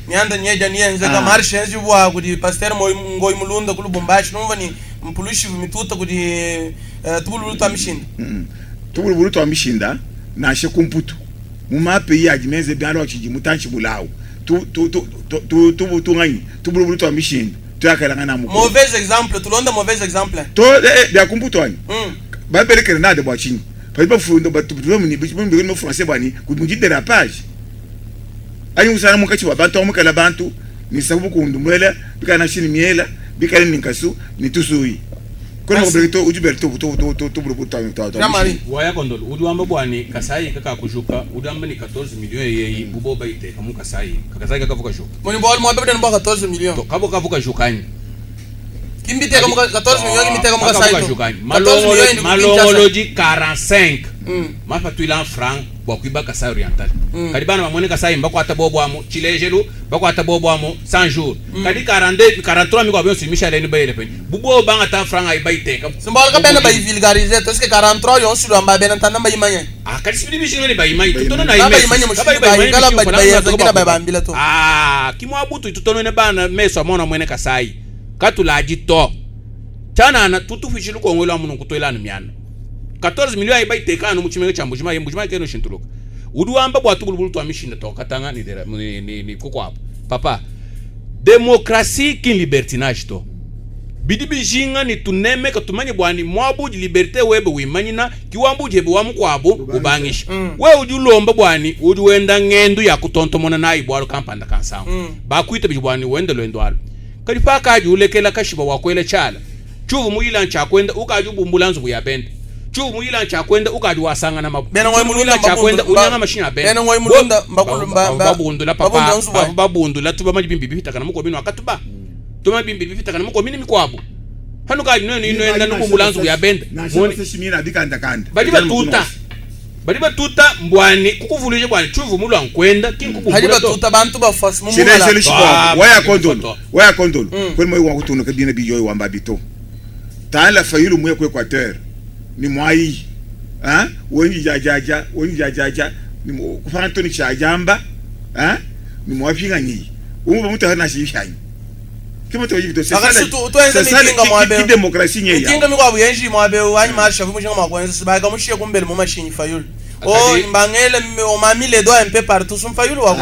nyanda nyeja niyenze ka marche enzi bwa kudi pasteur moy ngoy mulunda ku Lubumbashi numva ni mpulushi mituta kudi tubululu twa mishinda tubululu twa mishinda nashe kumputu mu mape ya jimenze byalo chiji mutanchi bulawo tu tu tu tu tu tunganyi tubululu twa mishinda tuyakalanga na muko mauvais exemple tulonda mauvais exemple to bya kumputu anyi babelekele nade bwa chinyi pali bafundo batubulemu ni bichimbi no français bwani kumuji dérapage ayi usana mukachi wa bantu amukala bantu ni sababu kundumwela bikana shini miela bikana ninkasu ni tusui kono ko ujuberto to to to to to to waya kondolo uduamba bwani Kasai kaka kujuka uduamba ni 14 millions yeyi bubo baiteka mu Kasai Kasai kaka vuka juka moni bol mo bebe bo 14 millions to kabo kavuka jukani kimbiteka mu 14 millions kimbiteka mu Kasai to malongoloji 45 mapatwila franc bwa kuiba Kasai oriental kadi bana bamone Kasai mbakwata bobwamo chilejelu bakwata bobwamo 100 jours kadi 42 43 mikwa byo simisha leni bayele peni bubo banga ta franc ay bayiteka simbol ka bena bay vulgariser to est-ce que 43 yon sulu amba bena tanda bayimanye ah kadi sibili bishino ni bayimanye tutono na ime bayimanye mushindu bayikala bayikala bayambila to ah kimwa butu tutono ne bana meso amona mwene Kasai katulaji to chana tutufichilu kongwela muno kutoelana myana 14 millions ay bayiteka no muchimenge cha Mbujima Mbujima keno shintuluka uduamba bwa tubulubulu twa mishinda to katanga ni dera ni ni kokwapo papa démocratie kin libertinage to bidi bijinga ni tuneme katumanye bwani mwabu di liberté webe wimanyina kiwambu jebe wa mukwabo ubangisha we ujulomba bwani ujuenda ngendo ya kutontomona nayi bwalo kampanda kansango bakwita bijibwani wende lwendo alo kali paka ajulekela kashiba wakwele chala chuvu muyila nchakwenda ukajubumbula nzubu ya bende chuvu muyila nchakwenda ukajuwasanga na mabu bena ngoy mulunda chakwenda unyanga mashina bende bena ngoy mulunda mbakulumba babundula papa babundula tuba majibimbi bifitakana muko bino akatuba tuma bimbi bifitakana muko mini mikwabo hano kaji nwe ino enda nukumbula nzubu ya bende bali batuta bali batuta mbwani kukuvulije bwani chuvu mulwa nkwenda kinkubumbula hali batuta bantu bafasi mu waya kondolo waya kondolo kweli moyo wa kutunuka bina biyo wamba bito tala fayulu mwe kwa Equateur ni mwai hein wengi jajaja wengi jajaja ni kufana toni chajamba hein ni mwapinga nyi umba mtu hana shifyanyi kimo to yibito c'est ça la démocratie nyeya mitinga mikwabu yenji mwabe wanyi marsha vumushinga makwenza sibaka mushiye kumbele mu machine fayulu oh mbangele on m'a mis les doigts un peu partout sum fayulu wa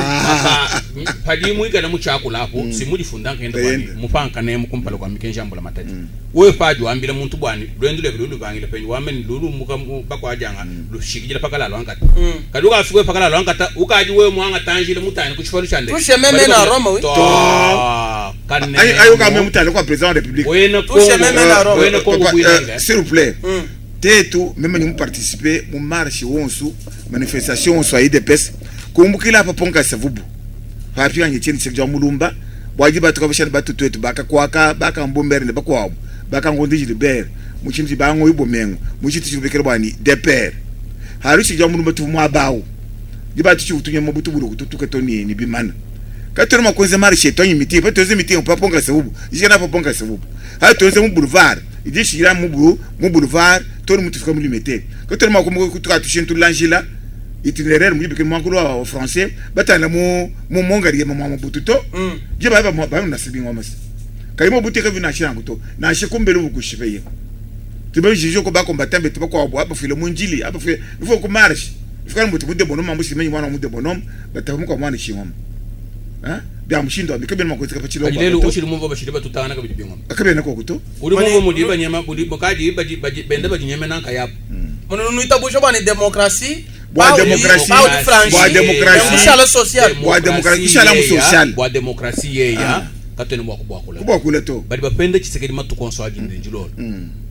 padi mwika na muchakula hapo simulifunda nkenda bwani mupanka ne mukumpala kwa mikenja mbula matati wewe paji wambile muntu bwani lwendule bilulu bangile penyi wameni lulu muka bakwajanga lushikijira pakala lwankata kaduka afikwe pakala lwankata ukaji wewe mwanga tanjile mutani kuchifalu chande touche même na Roma oui to kanne ayo ka même mutani kwa président de la République touche même na Roma wena Kongo bwinga s'il vous plaît tetu même ni participer mu marche wonsu manifestation wonsu ya UDPS kumbukila hapa ponka savubu hapia nyecheni sekja mulumba Bua dibatuka bashale batu tuetu bakakuaka bakambumbere ne bakuabu bakangonda Gilbert mu tshintu bangoyi bomengo mu tshintu tshibikila bua ni DPR halu tshidi mulumba tu muabawu dibatu tshiutunya mabutu bulu kututuka to ni ni bimana katona makonze marche to ni meeting pa toze meeting pa ponga sebubu jikana pa ponga sebubu ha toze mu boulevard idi shira mu bulu mu boulevard to ni mutu mu limete katona makomo kutuka tushintu lanjila itinéraire mu bikini mwankulu wa français batana mu mu mongari mu mabutu to je ba ba ba na sibi ngoma kayimo buteka vina shangu to na shikumbele bukushibeye tibe jijo ko ba combattant betu bakwa abo abafile munjili abafile il faut ko marche il faut mutu mude bonhomme ambusi menyi mwana mude bonhomme batamu kwa mwana shingoma hein bya mushindo abike bena makwetsa kapachilo lelo ushiri mumva bashiri batutana kabidi bingoma akabena ko kuto uri mumva mudi banyama budi bakaji baji baji benda bajinyeme nanka yapo mono nuita busho bani démocratie bwa démocratie bwa démocratie mushala social bwa démocratie mushala social bwa démocratie yeya katene bwa kubwakula kubwakula to bali bapenda Tshisekedi matukonso ajinde njilolo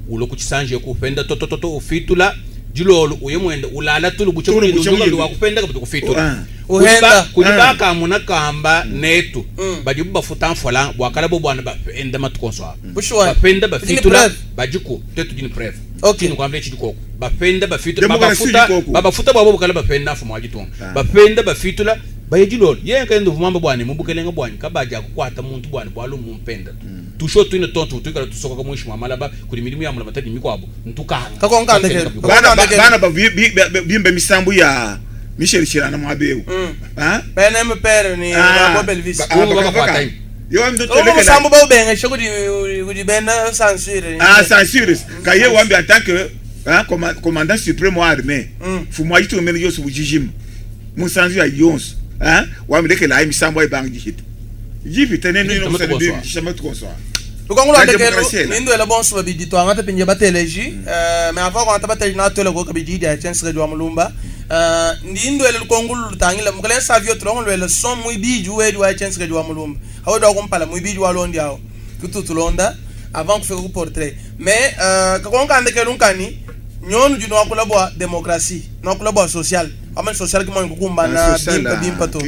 ulo kuchisanje kupenda totototo ufitula jilolo uye mwenda ulala tulu buche kulindi wakupenda kabidi kufitula uhenda kulibaka muna kamba netu badi bafuta mfola bwakala bo bwana bapenda matukonso bapenda bafitula bajiku tetu jini preve okay kwambe chidikoko bapenda bafitula babafuta babafuta babo bukala bapenda afu mwajitonga bapenda bafitula bayejilolo yenka ndo vumamba bwana mubukelenga bwana kabaja kukwata muntu bwana bwalo mumpenda tusho twine tonto tukala tusoka kwa mwishi mwamalaba kuli milimu ya mulaba tadi mikwabo ntukanga bana bana bimbe misambu ya Michel Chirana mwabewu ha bana mpere ni Bob Elvis yo ndo toleka musambu ba ubenga shokudi kudi bena censure ah censure kaye wambi en tant que hein commandant suprême armée fumwa yitu mene yosu bujijim musanzu ya yonso hein wambi la misambu ay bangi hit jifi tene ni no sene bi chama tout consoir lukongo ndekelo nindo ela bonso babidi to angata pinje bateleji mais avant ko anta bateleji na tole ko kabidi dia chance radio mulumba ndindo ela lukongo lutangila mukale savio trongo lwela son muibiji wedi wa chance radio mulumba awo do kompala muibiji wa londi awo tutulonda avant que ku portrait mais kakonka ndekelo nkani nyonu juno akula bwa démocratie no akula bwa social ama social ki mo kukumbana bimpa bimpa to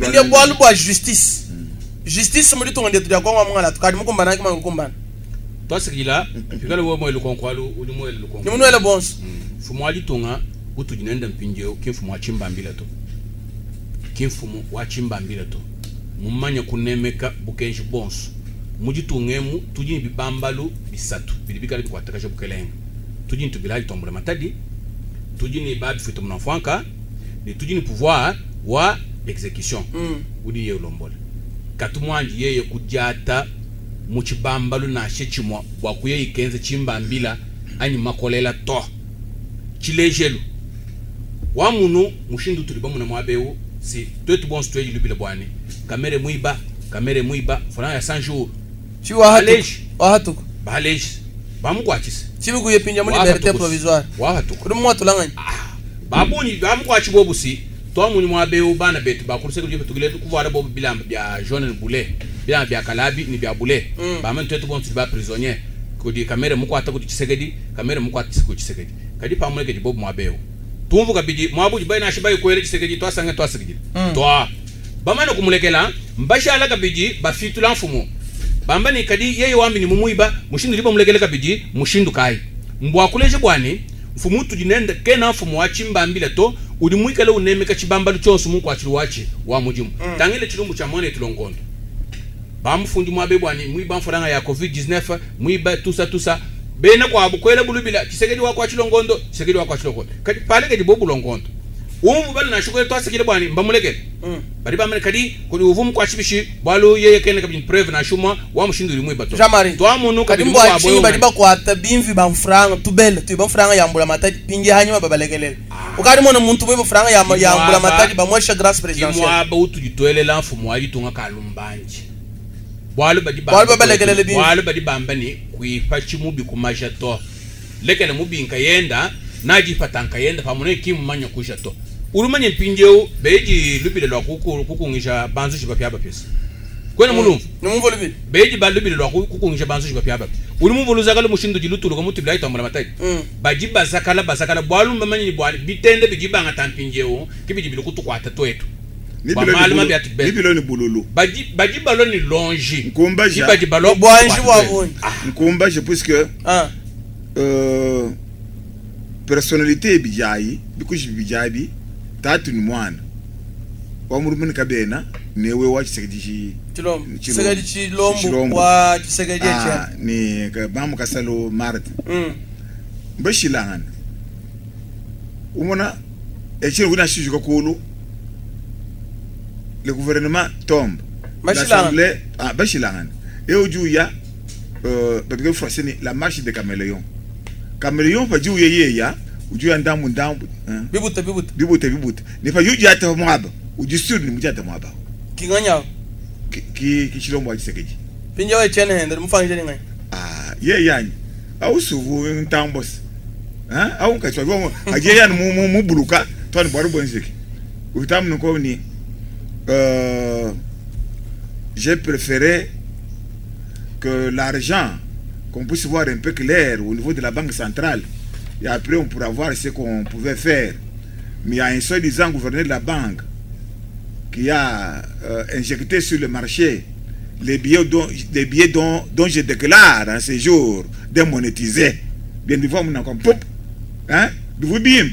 ndiye bwa bwa justice justice muri tongo ndetu ya kongo mungala tukadi mukumbana ki mukumbana twasikila pikala wo moyo lukonkwalu uli moyo lukonkwalu ni munwele bonso fumu alitunga utujinenda mpinjeo kimfumu wachimbambila to kimfumu wachimbambila to mumanya kunemeka bukenji bonso mujitungemu tujini bibambalu bisatu bilibikala bikwatakaje bukelenga tujini tubilaji tombula matadi tujini babi futo mnafwanka ni tujini pouvoir wa exécution udi ye ulombola katumwanji yeye kujata muchibambalu nashe chimwa bwakuye ikenze chimbambila anyi makolela to chilejelu wa munu mushindu tuli bamuna mwabewu si twetu bonso tweji lubile bwane kamere muiba fona ya 100 jours chiwa hatuku baleji bamukwachise chibikuye pinja mu liberté provisoire wa hatuku kuri mwatulanganya babunyi bamukwachi bobusi twamunyi mwabewu bana betu bakuruse kuje tugile kuvala bobu bilamba bya jaune ni bule bilamba bya kalabi ni bya bule bamene twetu bonso ba prisonnier kudi kamere mukwata kudi Tshisekedi kamere mukwata kudi Tshisekedi kadi pamuleke di bobu mwabewu tumvu kabidi mwabuji bayina shibayi kwele Tshisekedi twasanga twasigidi twa bamana kumulekela mbashala kabidi bafitula mfumo bambani kadi yeye wambi ni mumuiba mushindu libo mulekele kabidi mushindu kai mbwa kuleje bwani mfumu tujinenda kena mfumu wa chimbambila to uli mwikale unemeka chibambalu chonso mungu achiluwachi wa mujimu tangile chilumbu cha mwana tulongondo bamufundi mwabe bwani mwiba mfuranga ya covid-19 mwiba tusa tusa bena kwa bukwela bulubila Tshisekedi wako achilongondo Tshisekedi wako achilongondo kadi pale kadi bobu longondo umvu bali na shukwe twasikile bwani mbamulekele bali bamene kadi kuli uvumu kwa chibishi bwalu yeye kene kabini preve na shuma wa mushindu limwe bato twamunu kadi mbwa chini bali bakwata bimvi ba mfranga tubele tu ba mfranga yambula matati pingi hanyuma babalekelele ukali mona muntu bwe mfranga ya yambula matati bamwesha grâce présidentielle imwaba utujitwelela mfumo wajitunga kalumbanji bwalu bali bamba babalekelele bimvi bwalu bali bamba ni kuipa chimubi kumaja to lekele mubinka yenda najipatanka yenda pamune kimumanya kusha to urumanye mpinjeu beji lubile lwa kukungisha banzu shibapya bapyesa kwena mulumvu numumvu lubile beji ba lubile lwa kukungisha banzu shibapya bapya uri mumvu luzakala mushindu jilutuluka mutu bila itambula mataki baji bazakala bazakala bwalu mbamanyi bwali bitende bijibanga tampinjeu kibiji bilukutukwata twetu Bua malu mabi atu benza. Ni biloni bululu. Badi badi balua ne lonji. Nkumbaja. Ni badi balua Bwanji bua bungi. Nkumbaja puisque personnalité bijayi bikuji bijabi tatu ni mwana wa murumuni kabena newe wa Tshisekedi Tshilombo. Tshisekedi Tshilombo wa Tshisekedi ah, ni bamu kasalo Marthe mbashilangana umona echiri kuna shishuka kulu le gouvernement tombe l'assemblée ah bashilangana et ojuya babike français ni la marche des caméléons caméléon pa ju ye ya ujuya ndamu ndamu bibuta bibuta bibuta bibuta ni pa yuja ta mwaba ujisuri ni mujata mwaba kinganya ki ki Tshilombo Tshisekedi pinja we chene hende mufangije ni ngani ah ye yani au suvu ntambos hein au nkachwa bo aje yani mu mu buluka twani bwaru bonziki utamu nko ni j'ai préféré que l'argent qu'on puisse voir un peu clair au niveau de la banque centrale et après on pourra voir ce qu'on pouvait faire. Mais il y a un soi-disant gouverneur de la banque qui a injecté sur le marché les billets dont je déclare en ces jours démonétisés. Bien des fois, on a comme pop, hein, de vous bien,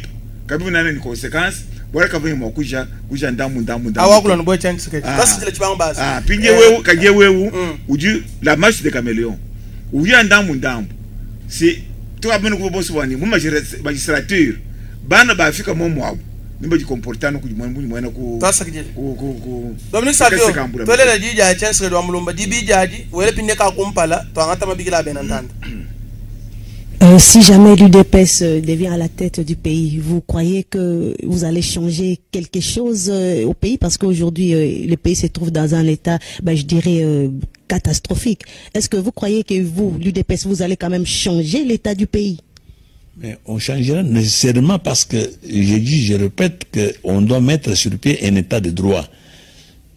quand vous avez une conséquence, voilà quand vous avez kuja kuja ndamu ndamu ndamu. Awakula nboye change seketi. Basi kile chibango basi. Ah, pinje wewe kaje wewe uji la marche des caméléons. Uya ndamu ndamu. Si toi bana ko boss wani mu magistrature bana ba fika mo mwabo. Nimba jikomporta no kujimwana mwana ku ku ku ku Dominique Savio tolela jija chance wa mulumba dibijaji wele pinde ka kumpala twangata mabikila bena ntanda. Si jamais l'UDPS devient à la tête du pays, vous croyez que vous allez changer quelque chose au pays? Parce qu'aujourd'hui, le pays se trouve dans un état, ben, je dirais, catastrophique. Est-ce que vous croyez que vous, l'UDPS, vous allez quand même changer l'état du pays? Mais on changera nécessairement parce que, j'ai dit, je répète, qu'on doit mettre sur pied un état de droit.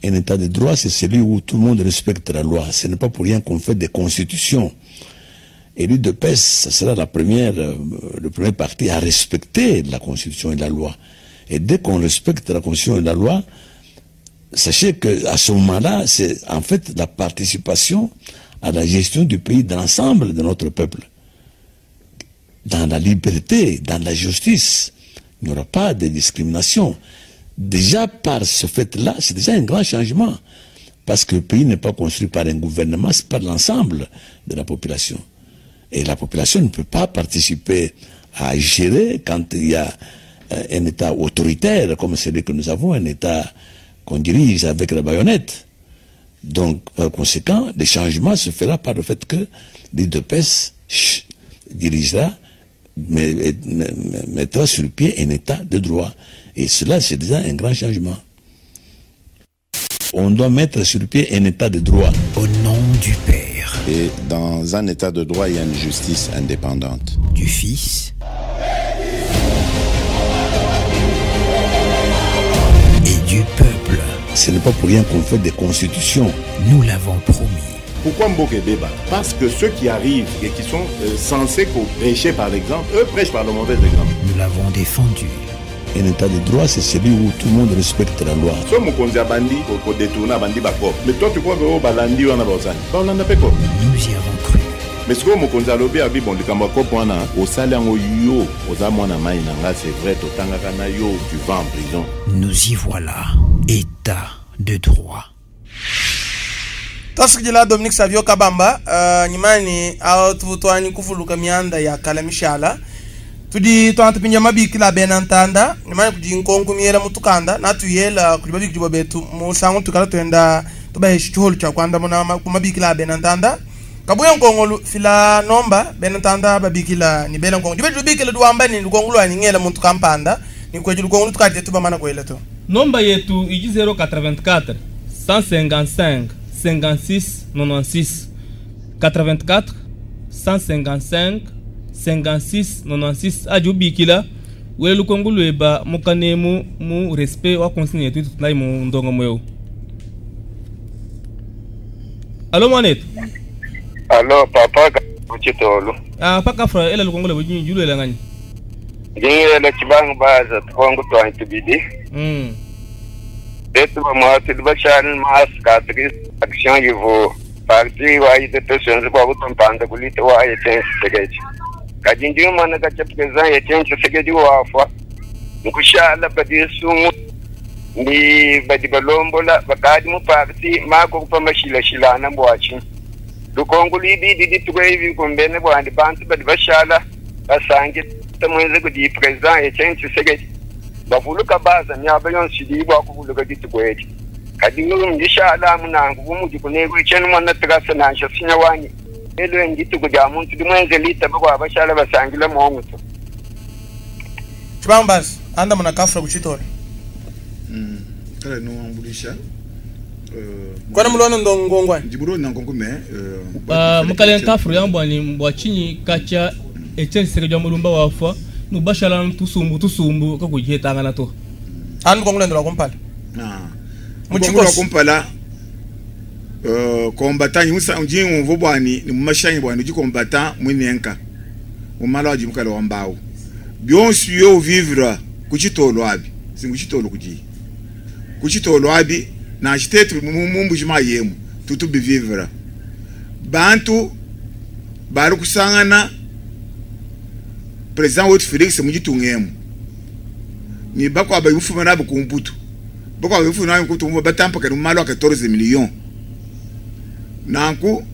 Un état de droit, c'est celui où tout le monde respecte la loi. Ce n'est pas pour rien qu'on fait des constitutions. Et l'UDPS, ça sera la première, le premier parti à respecter la Constitution et la loi. Et dès qu'on respecte la Constitution et la loi, sachez qu'à ce moment-là, c'est en fait la participation à la gestion du pays de l'ensemble de notre peuple. Dans la liberté, dans la justice, il n'y aura pas de discrimination. Déjà par ce fait-là, c'est déjà un grand changement. Parce que le pays n'est pas construit par un gouvernement, c'est par l'ensemble de la population. Et la population ne peut pas participer à gérer quand il y a un État autoritaire comme celui que nous avons, un État qu'on dirige avec la baïonnette. Donc, par conséquent, le changement se fera par le fait que l'UDPS dirigera, mais, mettra sur pied un État de droit. Et cela, c'est déjà un grand changement. On doit mettre sur pied un État de droit. Au nom du Père. Et dans un État de droit, il y a une justice indépendante. Du Fils. Et du peuple. Ce n'est pas pour rien qu'on fait des constitutions. Nous l'avons promis. Pourquoi Mboke Beba? Parce que ceux qui arrivent et qui sont censés prêcher par l'exemple, eux prêchent par le mauvais exemple. Nous l'avons défendu. Un état de droit, c'est celui où tout le monde respecte la loi. So mokonzi abandi ko détourner abandi bako. Mais toi tu crois que oh balandi wana bosani. Ba olanda pe ko. Nous y avons cru. Mais ce que mokonzi alobi abi bon likambo ko wana osali yango yo oza mwana mai na nga c'est vrai totangaka na yo tu vas en prison. Nous y voilà. État de droit. Tasikila Dominique Savio Kabamba nyimani au tuvutwani kufuluka mianda ya kala tudi twanta pinja mabikila bena ntanda nyimani kudi nkonko miela mutukanda natuyela kudi babiki betu musango tukala twenda tubaheshi chiholu cha kwanda muna kumabikila bena ntanda kabuya nkongolu fila nomba bena ntanda babikila ni bela nkongo dibe dubikila duwamba ni lukongolu ani ngela muntu kampanda ni kweju lukongolu tukate tubamana kwela to nomba yetu iji 084 155 56 96 84 155 56 96 aji ubikila wele lukongo lweba mukanemu mu respect wa consigne yetu tunayi mu ndongo mweu. Allo mwanetu. Allo papa kuchitolo. Ah paka fra ela lukongo lwe julu ela ngani. Jingela chibangu baza tukongo twantu bidi. Tetu bamua tudi bashala ne ma cicatrice action ivu parti wa UDPS wenza bua kutua mpanda ku lutte wa Etienne Tshisekedi. Kadi ndi mumona katshia president Etienne Tshisekedi wafua, nkushala badisungu ndi badi balombola bakadi mu parti mako kupa mashilashilana bua tshinyi? Lukonko luibidi dituku ebi kumbene buandi bantu badi bashala basankila muenze kudi president Etienne Tshisekedi bavuluka baza miaba yonso idiyi bua kuvuluka dituku edi. Kadi meme ndishala amu nanku bu mudi kuneku tshiena mona trase nansha sinya wanyi. Lelu edi ndituku dia muntu udi muenze litaba bua bashala basangila muongo to. Tshibambazi, andamuna kafra ku tshitole. Kala no ambuluisha. Kuena mulonda ndongo anyi? Ndi mulonda nkonko me. Mukalenge Kafro yamba ne bua tshinyi katshia Etienne Tshisekedi wa Mulumba wafua nubashala anu tusumbu tusumbu kakuyi dihetangana to. Anu lukonko luende lua kumpala. Mu tshikoso. Lua kumpala combattant ndi ngumvua buani ne mu mashanyi buani udi combattant muinenka mu malu adi mukala wa mbawu bionso yo vivre ku tshitolo abi singu tshitolo kudi ku tshitolo abi nansha tetu mu mbuji mayi emu tutu bivivre bantu bali kusangana president wetu Felix mu ditunga emu ni bakuabu badi bufuma nabu ku Mputu bakuabu badi bufuma nabu ku Mputu batampakane mu malu a 14 millions nanku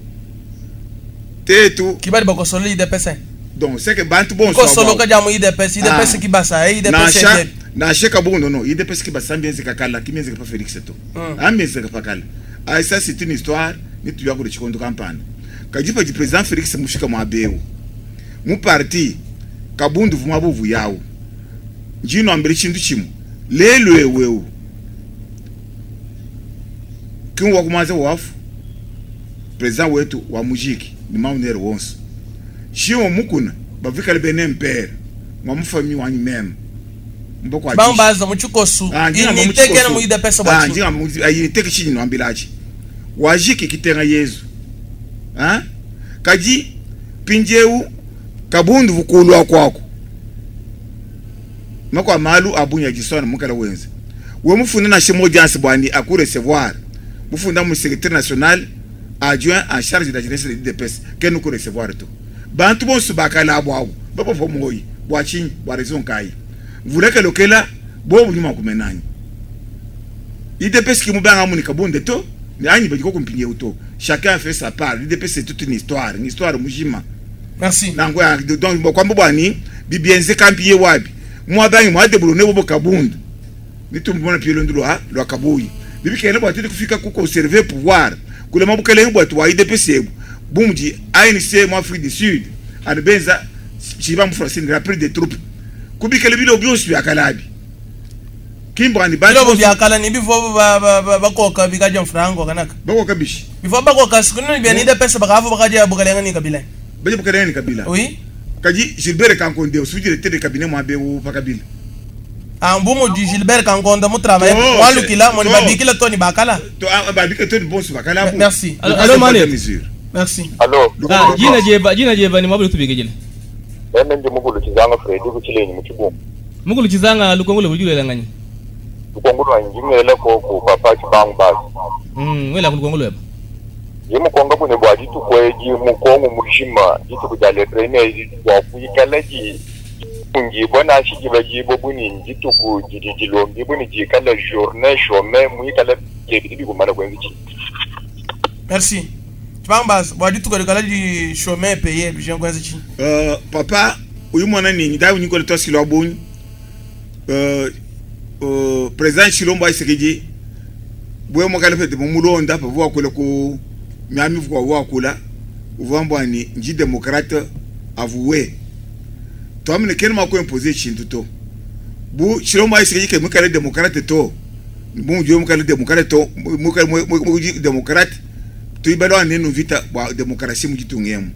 tetu ki badi bakosola UDPS donc c'est que bantu bonso kosoloka dia mu UDPS UDPS ki basa eh, UDPS nansha nansha kabundo no UDPS ki basa mbienzeka kala ki mienzeka pa Felix to ambienzeka pa kala ah ça c'est une histoire ni tuya kule chikondo kampanda kadi padi président Felix mushika muaba eu mu parti kabundu vumwa buvu yawu njino ambele chintu chimwe lelu eu eu kinwa kumanza wafu président wetu wa mujiki ni maunere wonso shimo mukuna bavikale bene mpere mwa mufami wanyi meme mboko aji Bambaza mu tshikosu Ah, ndinga mu unité tshikosu. kena mu UDPS bua Ah, tshinyi? ndinga mu ah, unité ke tshinyi nwambilachi wajiki kitenga yezu ah kadi pinjeu kabundu vukulwa kwako makwa malu abunya jisona mukala wenze we mufunda na shimo audience bwandi aku recevoir mufunda mu secrétaire national adjoint en charge de la jeunesse de l'UDPS ke nuku recevoir to bantu bonso bakala abo abo bapofo moyi bwa chinyi bwa raison kai mvuleke lokela bobu nyuma kumenanyi UDPS ki mubanga muni kabunde to ni anyi bajiko kumpinye to chacun fait sa part l'UDPS c'est toute une histoire une histoire mujima merci nango ya donc bo kwamba bwani bibienze kampiye wabi mwabangi mwadebulu ne bobo kabundu nitumbona pilo ndulwa lwa kabuyi bibikene bwa tete kufika ku conserver pouvoir kulema bukelenge bwa twa UDPS ebu bumji ANC mu Afrique du Sud anibenza chiba mu français la prise des troupes kubikele bilo byonso byakalabi kimbo ani Biloko byakala ni bivua bakoka bikaja mfrango kanaka bakoka bishi bivua bakoka sikunini bya ni UDPS bakavu bakaja bukelenge ni kabila baje bukelenge ni kabila oui kaji Gilbert Kankonde sous directeur de cabinet mwa bewu pa kabila Ah, mbumu di Gilbert Kankonde mu travail To, walukila moni to. babikila to ni bakala to ah, babika to ni bonso bakala bu Merci. Allo, allo, Mane. Merci. Allo. Ah, jina jeba jina jeba ni mwabule tubike jina. Meme ndi mukulu Chizanga Fredi kuchilenyi mu chibumbu. Mukulu Chizanga lukongo lwe langanyi. Lukongo lwa njimele ko ku papa Chibangu basi. Wela ku lukongo lweba. Ye mukonga kune bwa dituku edi mukongo mujima dituku dia le premier bua kuikala di kungibwa nashi diba dibo buni dituku didi dilombi buni dikala journée chômée muikala bidi bikumana kwenza tshinyi. Merci. Chibambazi bua dituku dikala di chômée payé bije kwenza tshinyi. Papa uyu mwana nini dawu nyikola twasilwa bunyi. Président Tshilombo Tshisekedi bwe mwakala fete mumulonda pa wakula ku miami kwa wakula uvambwa ni nji démocrate avoué twamene kene mako imposer chintu to bu Tshilombo Tshisekedi ke mukale démocrate to bu ndio mukale démocrate to mukale mu démocrate tuibalwa nenu vita bwa démocratie mujitungemu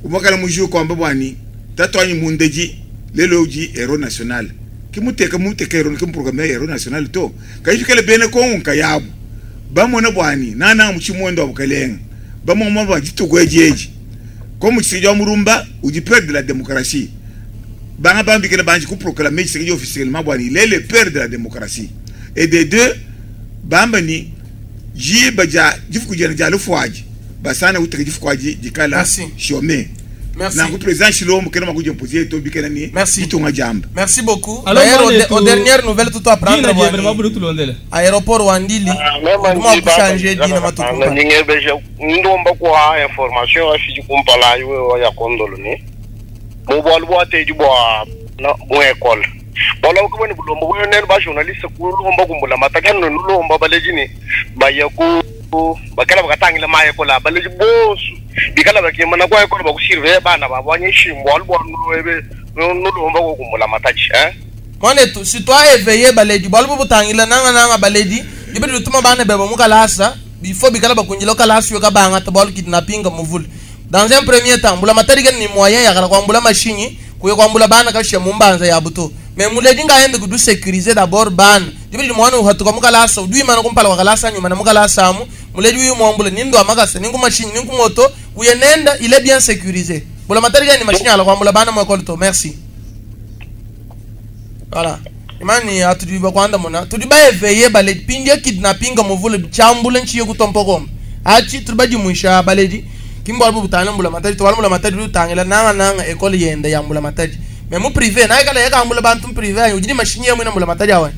umakala muju kwamba bwani tatwanyi mundeji lelo uji héros national kimuteka muteka héros kim programme héros national to kayishikele bene konka yabo bamona bwani nana muchimwendo abukalenga bamona bwa jitugwejeje ko muchisije wa murumba uji père de la démocratie banga bambikele banji ku proclamer Tshisekedi officiellement bwani il est le père de la démocratie et de deux Bamba ni diba dia difuku dienda dia lufu adi basana uteka difuku adi dikala chômé. Merci. Nanku président Tshilombo kena mua kudiimposer to bikena ni ditunga diamba. Merci beaucoup. Alors, D'ailleurs, mwana aux dernières nouvelles, tout à prendre. Dina bwana. jebe, mabulu tulondele. Aéroport Wandili. Nduma kuchanger dina matuku. Ningebeja ndomba kwa information afiji kumpala iwe ya kondolo ni mu bwalu bwateji bwa na mu école bola ko bone bulombo bo nene ba journaliste ku lomba kumbula mataka no lomba baleji ni baya ku bakala bakatangila ma école baleji bosu bikala bakimana kwa école bakusurveiller bana babwanye shimbo albo ebe no lomba ko kumbula matachi hein. Mwanetu, si toi éveillé baledi, bwalu butangila nanga nanga baledi, dibe dituma bana beba mukalasa, bifo bikala bakunjila kalasa yoka banga tabwalu kidnapping muvule. Dans un premier temps, mbula matari ni moyen ya kala kwambula machine, kuye kwambula bana kashe mumbanza ya buto. Mais muledi nga yende kudu sécuriser d'abord bana. Dibe di mwana uhatuka mukalasa, udui mana kumpala kwa kalasa nyuma na mukalasa amu, muledi uyu mwambula nindo amakasa, ninku machine, ninku moto, uye nenda, il est bien sécurisé. Mbula matari ni machine ya kwambula bana mwekolto. Merci. Voilà. Imani atudiba kwanda mona. Tudiba éveiller baledi pindie kidnapping muvule chambule nchiye kutompokom. Achi tudiba jimwisha baledi. Kimbo albu butana mbula matadi to mbula matadi lutangela nanga nanga école yenda ya mbula matadi. Mais mu privé na kala yaka mbula bantu mu privé ujini machine ya mwina mbula matadi awe.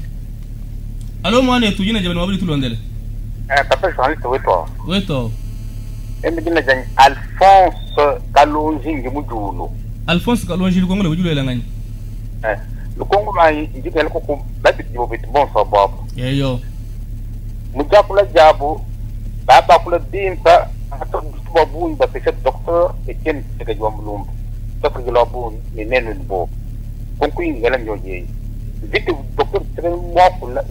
Allo mwana tujina jebe mabulu tulondele. Papa journaliste weto. Weto. Emi dina jani Alphonse Kalonji Ngimujulu. Alphonse Kalonji lukongo le bujulu elangani. Lukongo lwa njikele koko babiti bobiti bonso bwapo. Yeyo. Mujakula jabo baba kula bimpa hata babuni bapesha docteur Etienne Tshisekedi wa Mulumba. Docteur Gilabuni ni neno ni bo. Konku ingela nyoje. Vite docteur Tshisekedi mwakula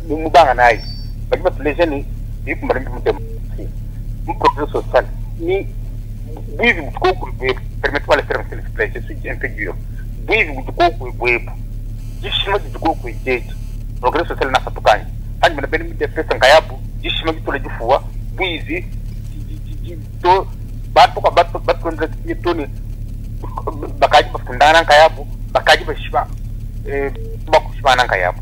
mubanga naye. Baki batuleze ni yikumara mutema. Mu progrès social ni bivi mtukoko permettez-moi le terme s'il vous plaît, je suis un peu dur. Bivi mtukoko bwepo. Jishima mtukoko jetu. Progrès social na fatukani. Hanyi mna beni mde pesa nkayabu, jishima kitole jifuwa, bizi to batu kwa batu batu ndre toni bakaji bafundana nkayabu, bakaji bashiba bakushibana nkayabu.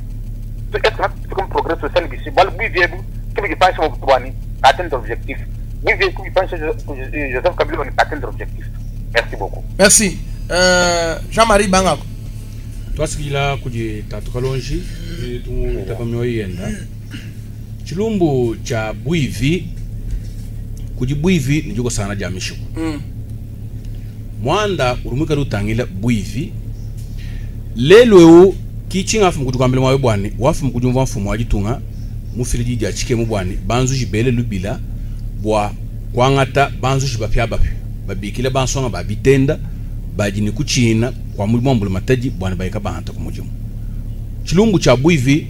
To est-ce que comme progrès social bisi bal bivi ebu kimi kipansha mubutwani atteindre objectif. Bivi kimi kipansha Joseph Kabila on atteindre objectif. Merci beaucoup. Merci. Jean-Marie Bangako. Twasikila kudi Tatu Kalonji tutapa mioyo yenda. Chilumbu cha bwivi kudi bwivi njuko sana ja mishuko. Mwanda urumika rutangila bwivi lelo eu kichinga afu mkutukambele mwawe bwani wafu mkujumva mfumo wajitunga mufiliji ja chike mubwani banzu jibele lubila bwa kwangata banzu jibapya bapya babikile bansonga babitenda bajini kuchina kwa mulimu mbulu mataji bwana bayika bahanta ku mujimu. Chilumbu cha bwivi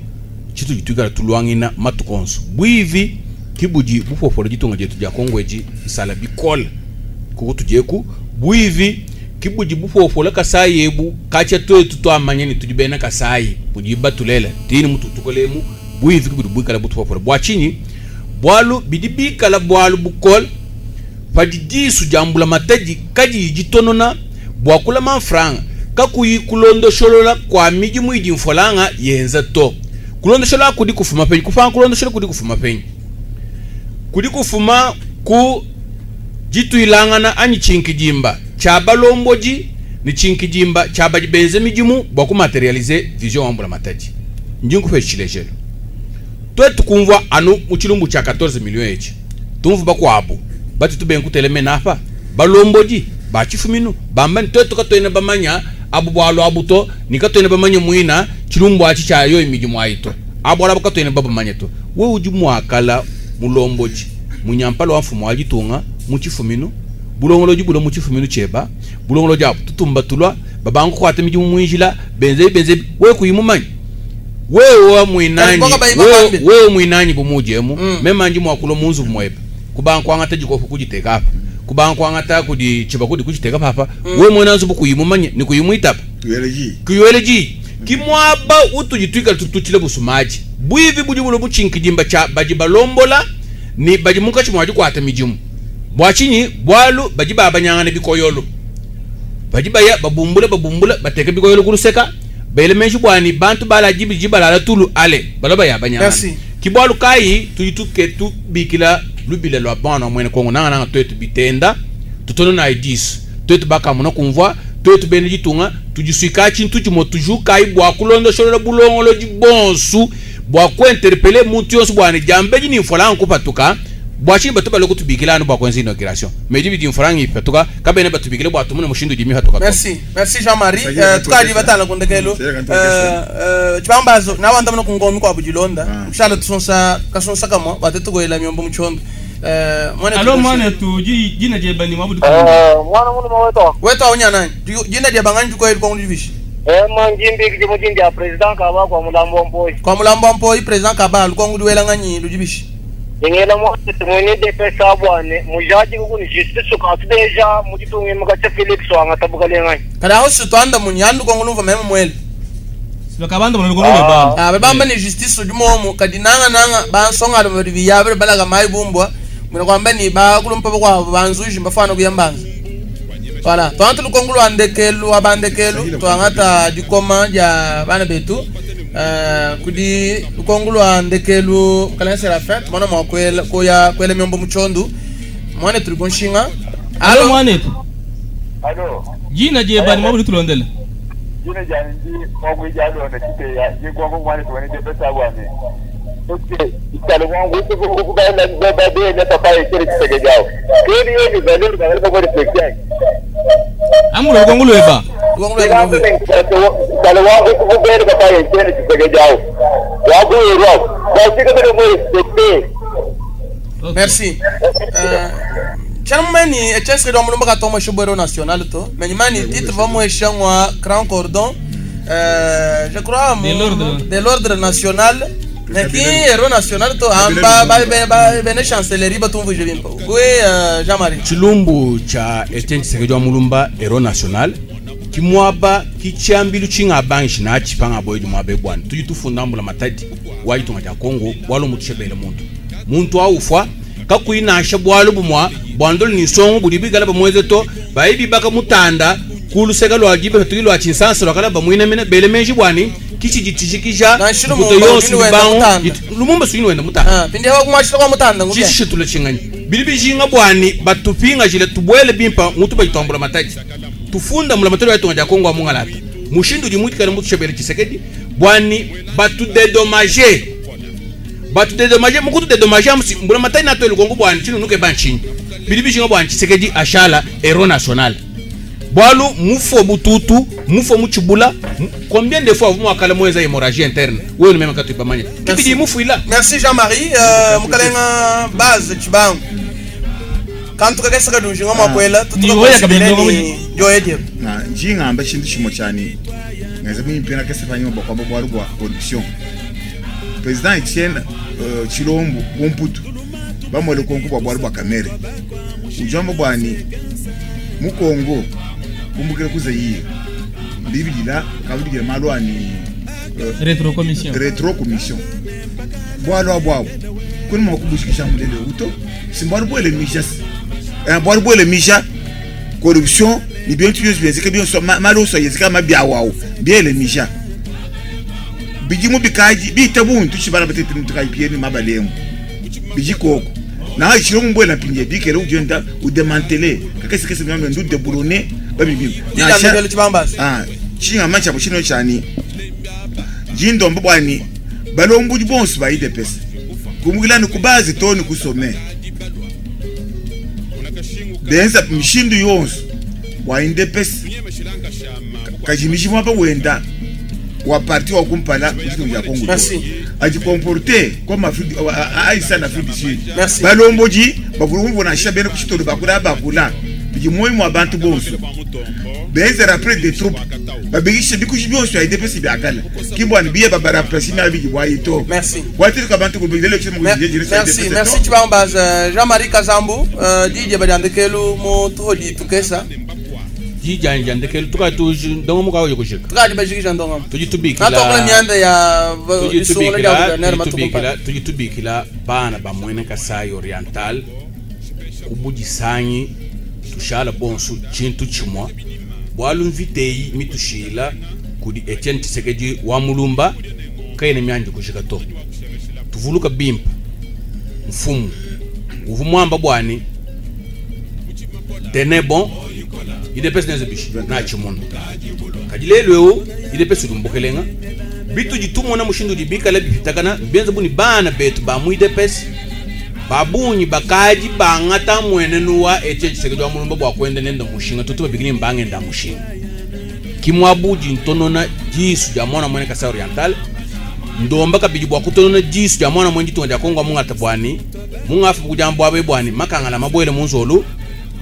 chitu jitwikala tulwangina matukonso bwivi kibuji bupopolo jitunga jetu ja kongweji sala bikol kuko tujeku bwivi kibuji bupopolo kasayi ebu kacha twetu twamanye ni tujibena kasayi bujiba tulela tini mutu tukolemu bwivi kibuji bwikala butupopolo bwa chinyi bwalu bidibikala bwalu bukol padidisu jambula mataji kaji jitonona bwakula manfranga kakuyi kulondosholola kwa miji mwiji mfolanga yenza to kulondoshola kudi kufuma penyi kufanga kulondoshola kudi kufuma penyi kudi kufuma ku jituilangana anyi chinkijimba chabalomboji ni chinkijimba chabajibenze mijimu bwa kumaterialize vision wambula mataji njingu fe chilejelo twetu kumvwa anu muchilumbu cha 14 millions echi tumvu bakwabu bati tubenku telemena apa balomboji bachifuminu bamba twetu katwene bamanya abu bwalo abuto nikatwene bamanya mwina chilumbu achi chayo imijimu aito abu alabo katwene babamanya to we uji mwakala mulomboji munyampalo wa mfumo ajitunga muchifuminu bulongolo jibulo muchifuminu cheba bulongolo jabu tutumba tulwa babangu kwate mijimu mwinjila benze benze we kuyimumanyi wewe mwinanyi wewe mwinanyi bumujemu memanji mwakulo munzu mwebe kubanku angata jikofu kujiteka apa kubanku angata kudi chiba kudi kujiteka papa wewe mwenanzu bukuyimumanye ni kuyimwita kuyeleji kuyeleji kimwaba utujitwika tutuchile busumaji bwivi bujibulo buchinkijimba cha bajibalombola ni bajimuka chimwaji kwata mijimu bwachinyi bwalu bajibabanyanga ne bikoyolo bajibaya babumbula babumbula bateka bikoyolo kuruseka Bele meji bua ne bantu bala dibidi balala tulu ale balua bayabanyangana. Merci. Ki bualu kayi tudi tuke tubikila lubila lua bana wa muena Kongo nangananga tuetu bitenda tutononayi disu tuetu bakamona kumvua tuetu bena ditunga tudisuikayi tshintu tshimue tujukayi bua kulondosholola bulongolodi bonsu bua kuinterpeller muntu yonso bua ne diambedi ne mfualanga kupatuka bua tshinyi batu balue kutubikila anu bua kuenza inauguration mais dibidi mfualanga ipatuka kabena batubikila bua tumone mushindu udi mipatuka to. Merci, merci Jean-Marie. Tukadi batala ku ndekelu. Tshibambazo nawandamuna ku ngomi kwa budilonda. Kushala tusonsa kasonsa kamwa batetu goyela myombo muchondo. Mwana Alo mwana tu jina jeba ni mwabudu. Mwana mwana wetu. Wetu awunya nani? Jina jeba ngani tukoyela kwa ndivishi? Manjimbi kijimu jinja ya president Kaba kwa mulambo mpoi. Kwa mulambo mpoi president Kaba lukongu duwela ngani lujibishi? Ngela mwana mwene DPS abwane mujaji kukuni justice ka deja mujitunge mkacha Felix wanga tabukale ngani. Kada hosu twanda munyandu kongu lumva meme mwele. Bakabanda bana lukongu bamba. Ah bamba ni justice ujumomo kadinanga nanga bansonga alo biyabe balaga mai bumbwa. Mwene kwamba ni ba kulumpa kwa banzuji mbafana kuyambanza. Voilà, twanta lukongu lwandekelu abandekelu twangata dikoma ya bana betu. Kudi lukongu lwandekelu mkalenga Serafin tumana mwa kwela koya kwela myombo muchondu. Mwana tulikonshinga. Alo mwana tu. Alo. Jina je bani mwabudu tulondela. Jina janji mwabu jalo na kite ya jigwangu mwana tuwane je pesa bwana. Oke, italo mwangu ukubala baba de na papa yekere kitege jao. Keri yoni valeur ba ba respecter. Amulo lukongu lweba. Lukongu lweba. Italo mwangu ukubala papa yekere kitege jao. Wabu yero. Ba sika bere mo respecter. Merci. Chanmani echesre do mulumba katombo shubero national to. Menimani titre va mo echangwa grand cordon. Je crois de l'ordre national. Mais qui héros national to amba ba ba bene chancellerie ba tumvu je bimpo. Oui Jean-Marie. Chilumbu cha Etienne Tshisekedi wa Mulumba héros national. Kimwaba kichambilu chinga banshi na chipanga boyidi mwabe bwana. Tuji tufunda mbula matadi wajitunga ja Kongo walo mutushebele muntu. Muntu aufwa kakuinasha bwalu bumwa bwandoli ni songo bulibigala bamweze to baibi baka mutanda kuluseka lwa jibe tukilo lwa chinsansa lwakala bamwine mene bele menji bwani kichi jitishikisha kuto yonsu bango Lumumba suyini wenda mutanda pindi hawa kumashira kwa mutanda ngubye chishi tule chingani bilibi jinga bwani batupinga jile tubwele bimpa mutu bayitombula mataji tufunda mula matari yatunga ja Kongo amungalata mushindu dimutikana mutu shebele Tshisekedi bwani batu dédommager batu dédommager mukutu dédommager amusi mbula matari na twelu Kongo bwani chinu nuke banchini bilibi jinga bwani Tshisekedi ashala héros national bwalu mufo bututu mufo muchibula combien de fois vous mwakala mweza hémorragie interne wewe ni même katu ipamanya kibidi mufu ila. Merci Jean-Marie. Mukalenga base chibangu kantu kakesa kadunji ngoma kwela tutuka joyedie na njinga amba chintu chimo chani ngaze muyimpena kesa fanyo bakwa bwa bwa production president Etienne Chilombo Bomputu bamwele konko bwa bwa kamere ujambo bwani mukongo kumbukira kuze yiye bibidila kabudigira malwani retro commission bwalo bwabo kuni mwakubushikisha mulele uto simbwalo bwele misha bwalo bwele misha corruption ni bien tu bien c'est bien so malo so yezika mabya wawo biele misha bijimu bikaji bitabuntu chibala batete mtukai ni mabalemu bijikoko na chilombo mbwela pinje bikere ujenda udemantele kakese kese ngambe ndu deboulonner babibi na cha chibambas chinga mancha bushino chani jindo mbwani balombu bonso ba IDPS kumugilani kubazi toni kusome benza mishindu yonso wa IDPS kajimishi mwa wenda wa parti wa kumpala kuchitunga Kongo. Merci. Aji comporter comme Afrique aisa na Afrique du Sud. Merci. Balomboji bakulumbu na shabene kuchitolo bakula bakula. Bijimoyi mwa bantu bonso. Benza rappel des troupes. Babigisha bikushi bonso ya IDPS biakala. Kibwa ni biye babara presi na bigi bwa ito. Merci. Watiri ka bantu kubigele chimo Merci. Merci Chibambaz Jean-Marie Kazambu DJ Badandekelu mo tuhodi tukesa. Jijanja ndekelu tukatu ndongo mukawo yokushika. Tukati bashikisha ndongo. Tujitubikila. Natokula mianda ya isungula ya gouverneur matukumpa. Tujitubikila bana ba mwene Kasai Oriental kubujisanyi tushala bonsu chintu chimwa bwalu mviteyi mitushila kudi Etienne Tshisekedi wa Mulumba kayena mianji kujika to. Tuvuluka bimpe mfumu uvua muamba bua ne tenez bon UDPS nenze bishi natshimuna. Kadi lelu eu UDPS udi mbukelenga bitudi tumona mushindu udi bikala bipitakana bienza bu ni bana betu ba mu UDPS babungi bakadi bangata mwenenu wa Etienne Tshisekedi wa Mulumba bua kuenda nenda mushinga tutu babikini mbangenda mushinga. Kimwabudi ntonona disu dia mwana mwene Kasai Oriental ndomba kabidi bua kutonona disu dia mwana mwene ditunga dia Kongo mungata bwani mungafu kujambwa abe bwani makangala mabwele munzolu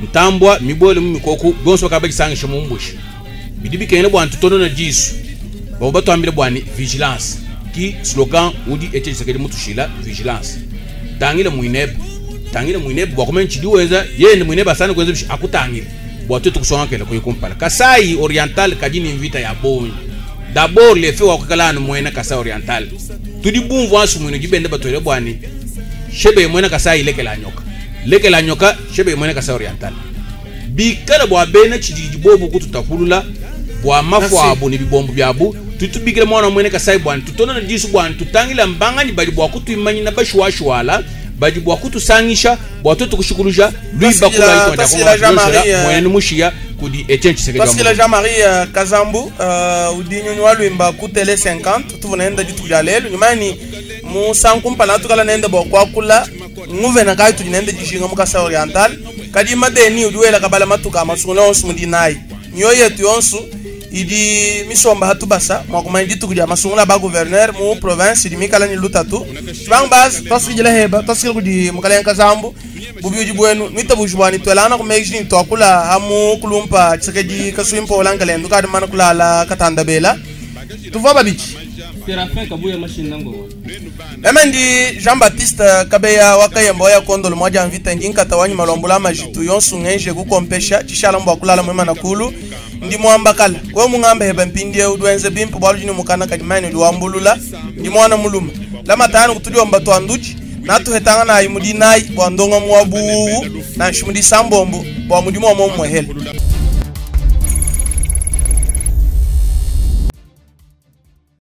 ntambwa mibwele mu mikoku bonso bakaba bajisangisha mu mbushi bidi bikengela bwa tutonona disu babo batwambile bwani vigilance ki slogan udi Etienne Tshisekedi mutushila vigilance tangile mwinebe tangile mwinebe bwa kumenya chidi wenza yende mwinebe asana kwenza bishi akutangile bwa tutu kusonga kele kuyikumpala Kasai Oriental kadini mvita ya bonyi d'abord le fait wa kukalana mwena Kasai Oriental tudi bumvu asu mwino jibende batwele bwani shebe mwena Kasai lekela nyoka lekela nyoka shebe mwena Kasai Oriental bikala bwa bena chidiji bobu kututapulula bwa mafu abu ni bibombu byabu tutubikile mwana mwene Kasai bwani tutona na disu bwani tutangila mbangani bali bwa kutuimanyina bashwashwala bali bwa kutusangisha bwa tutu kushukuluja lui bakula ito ya mwene mushia kudi Etienne Tshisekedi parce que Jean-Marie Kazambu udinyunyu walwimba ku tele 50 tuvuna dituku lya lelo nyumani musankumpa natukala nende bwa kwakula nguvena kai tudi nende dijinga mu Kasai Oriental kadi madeni udiwela kabala matuka masungula onso mudinai nyoyo yetu yonso idi misomba hatubasa mwakumanya dituku lya masungula ba gouverneur mu province idi mikala ni lutatu bang baz twasikijila heba twasikila kudi mukalenga Kazambu bubyuji bwenu nwitabuji bwani twelana kumeji twakula hamu kulumpa Tshisekedi kaswimpo olangalendu kadi mana kulala katanda bela tuva babichi Serafin Kabuya machine nango emendi Jean-Baptiste Kabeya wakayemba ya kondolo mwaja mvita ndi nkata wanyi malombula majitu yonsu ngenje kukompesha chishala mbwa kulala mwema na kulu ndi mwamba kala we mungamba heba mpindi udwenze bimpu bwalu jini mukana kadimani uliwambulula ndi mwana muluma lamatano kutuliomba twanduchi natuhetanga nayi mudi nayi bwa ndonga mwa buwu na nshimudi sambombo bwa mudimu wa momwehela.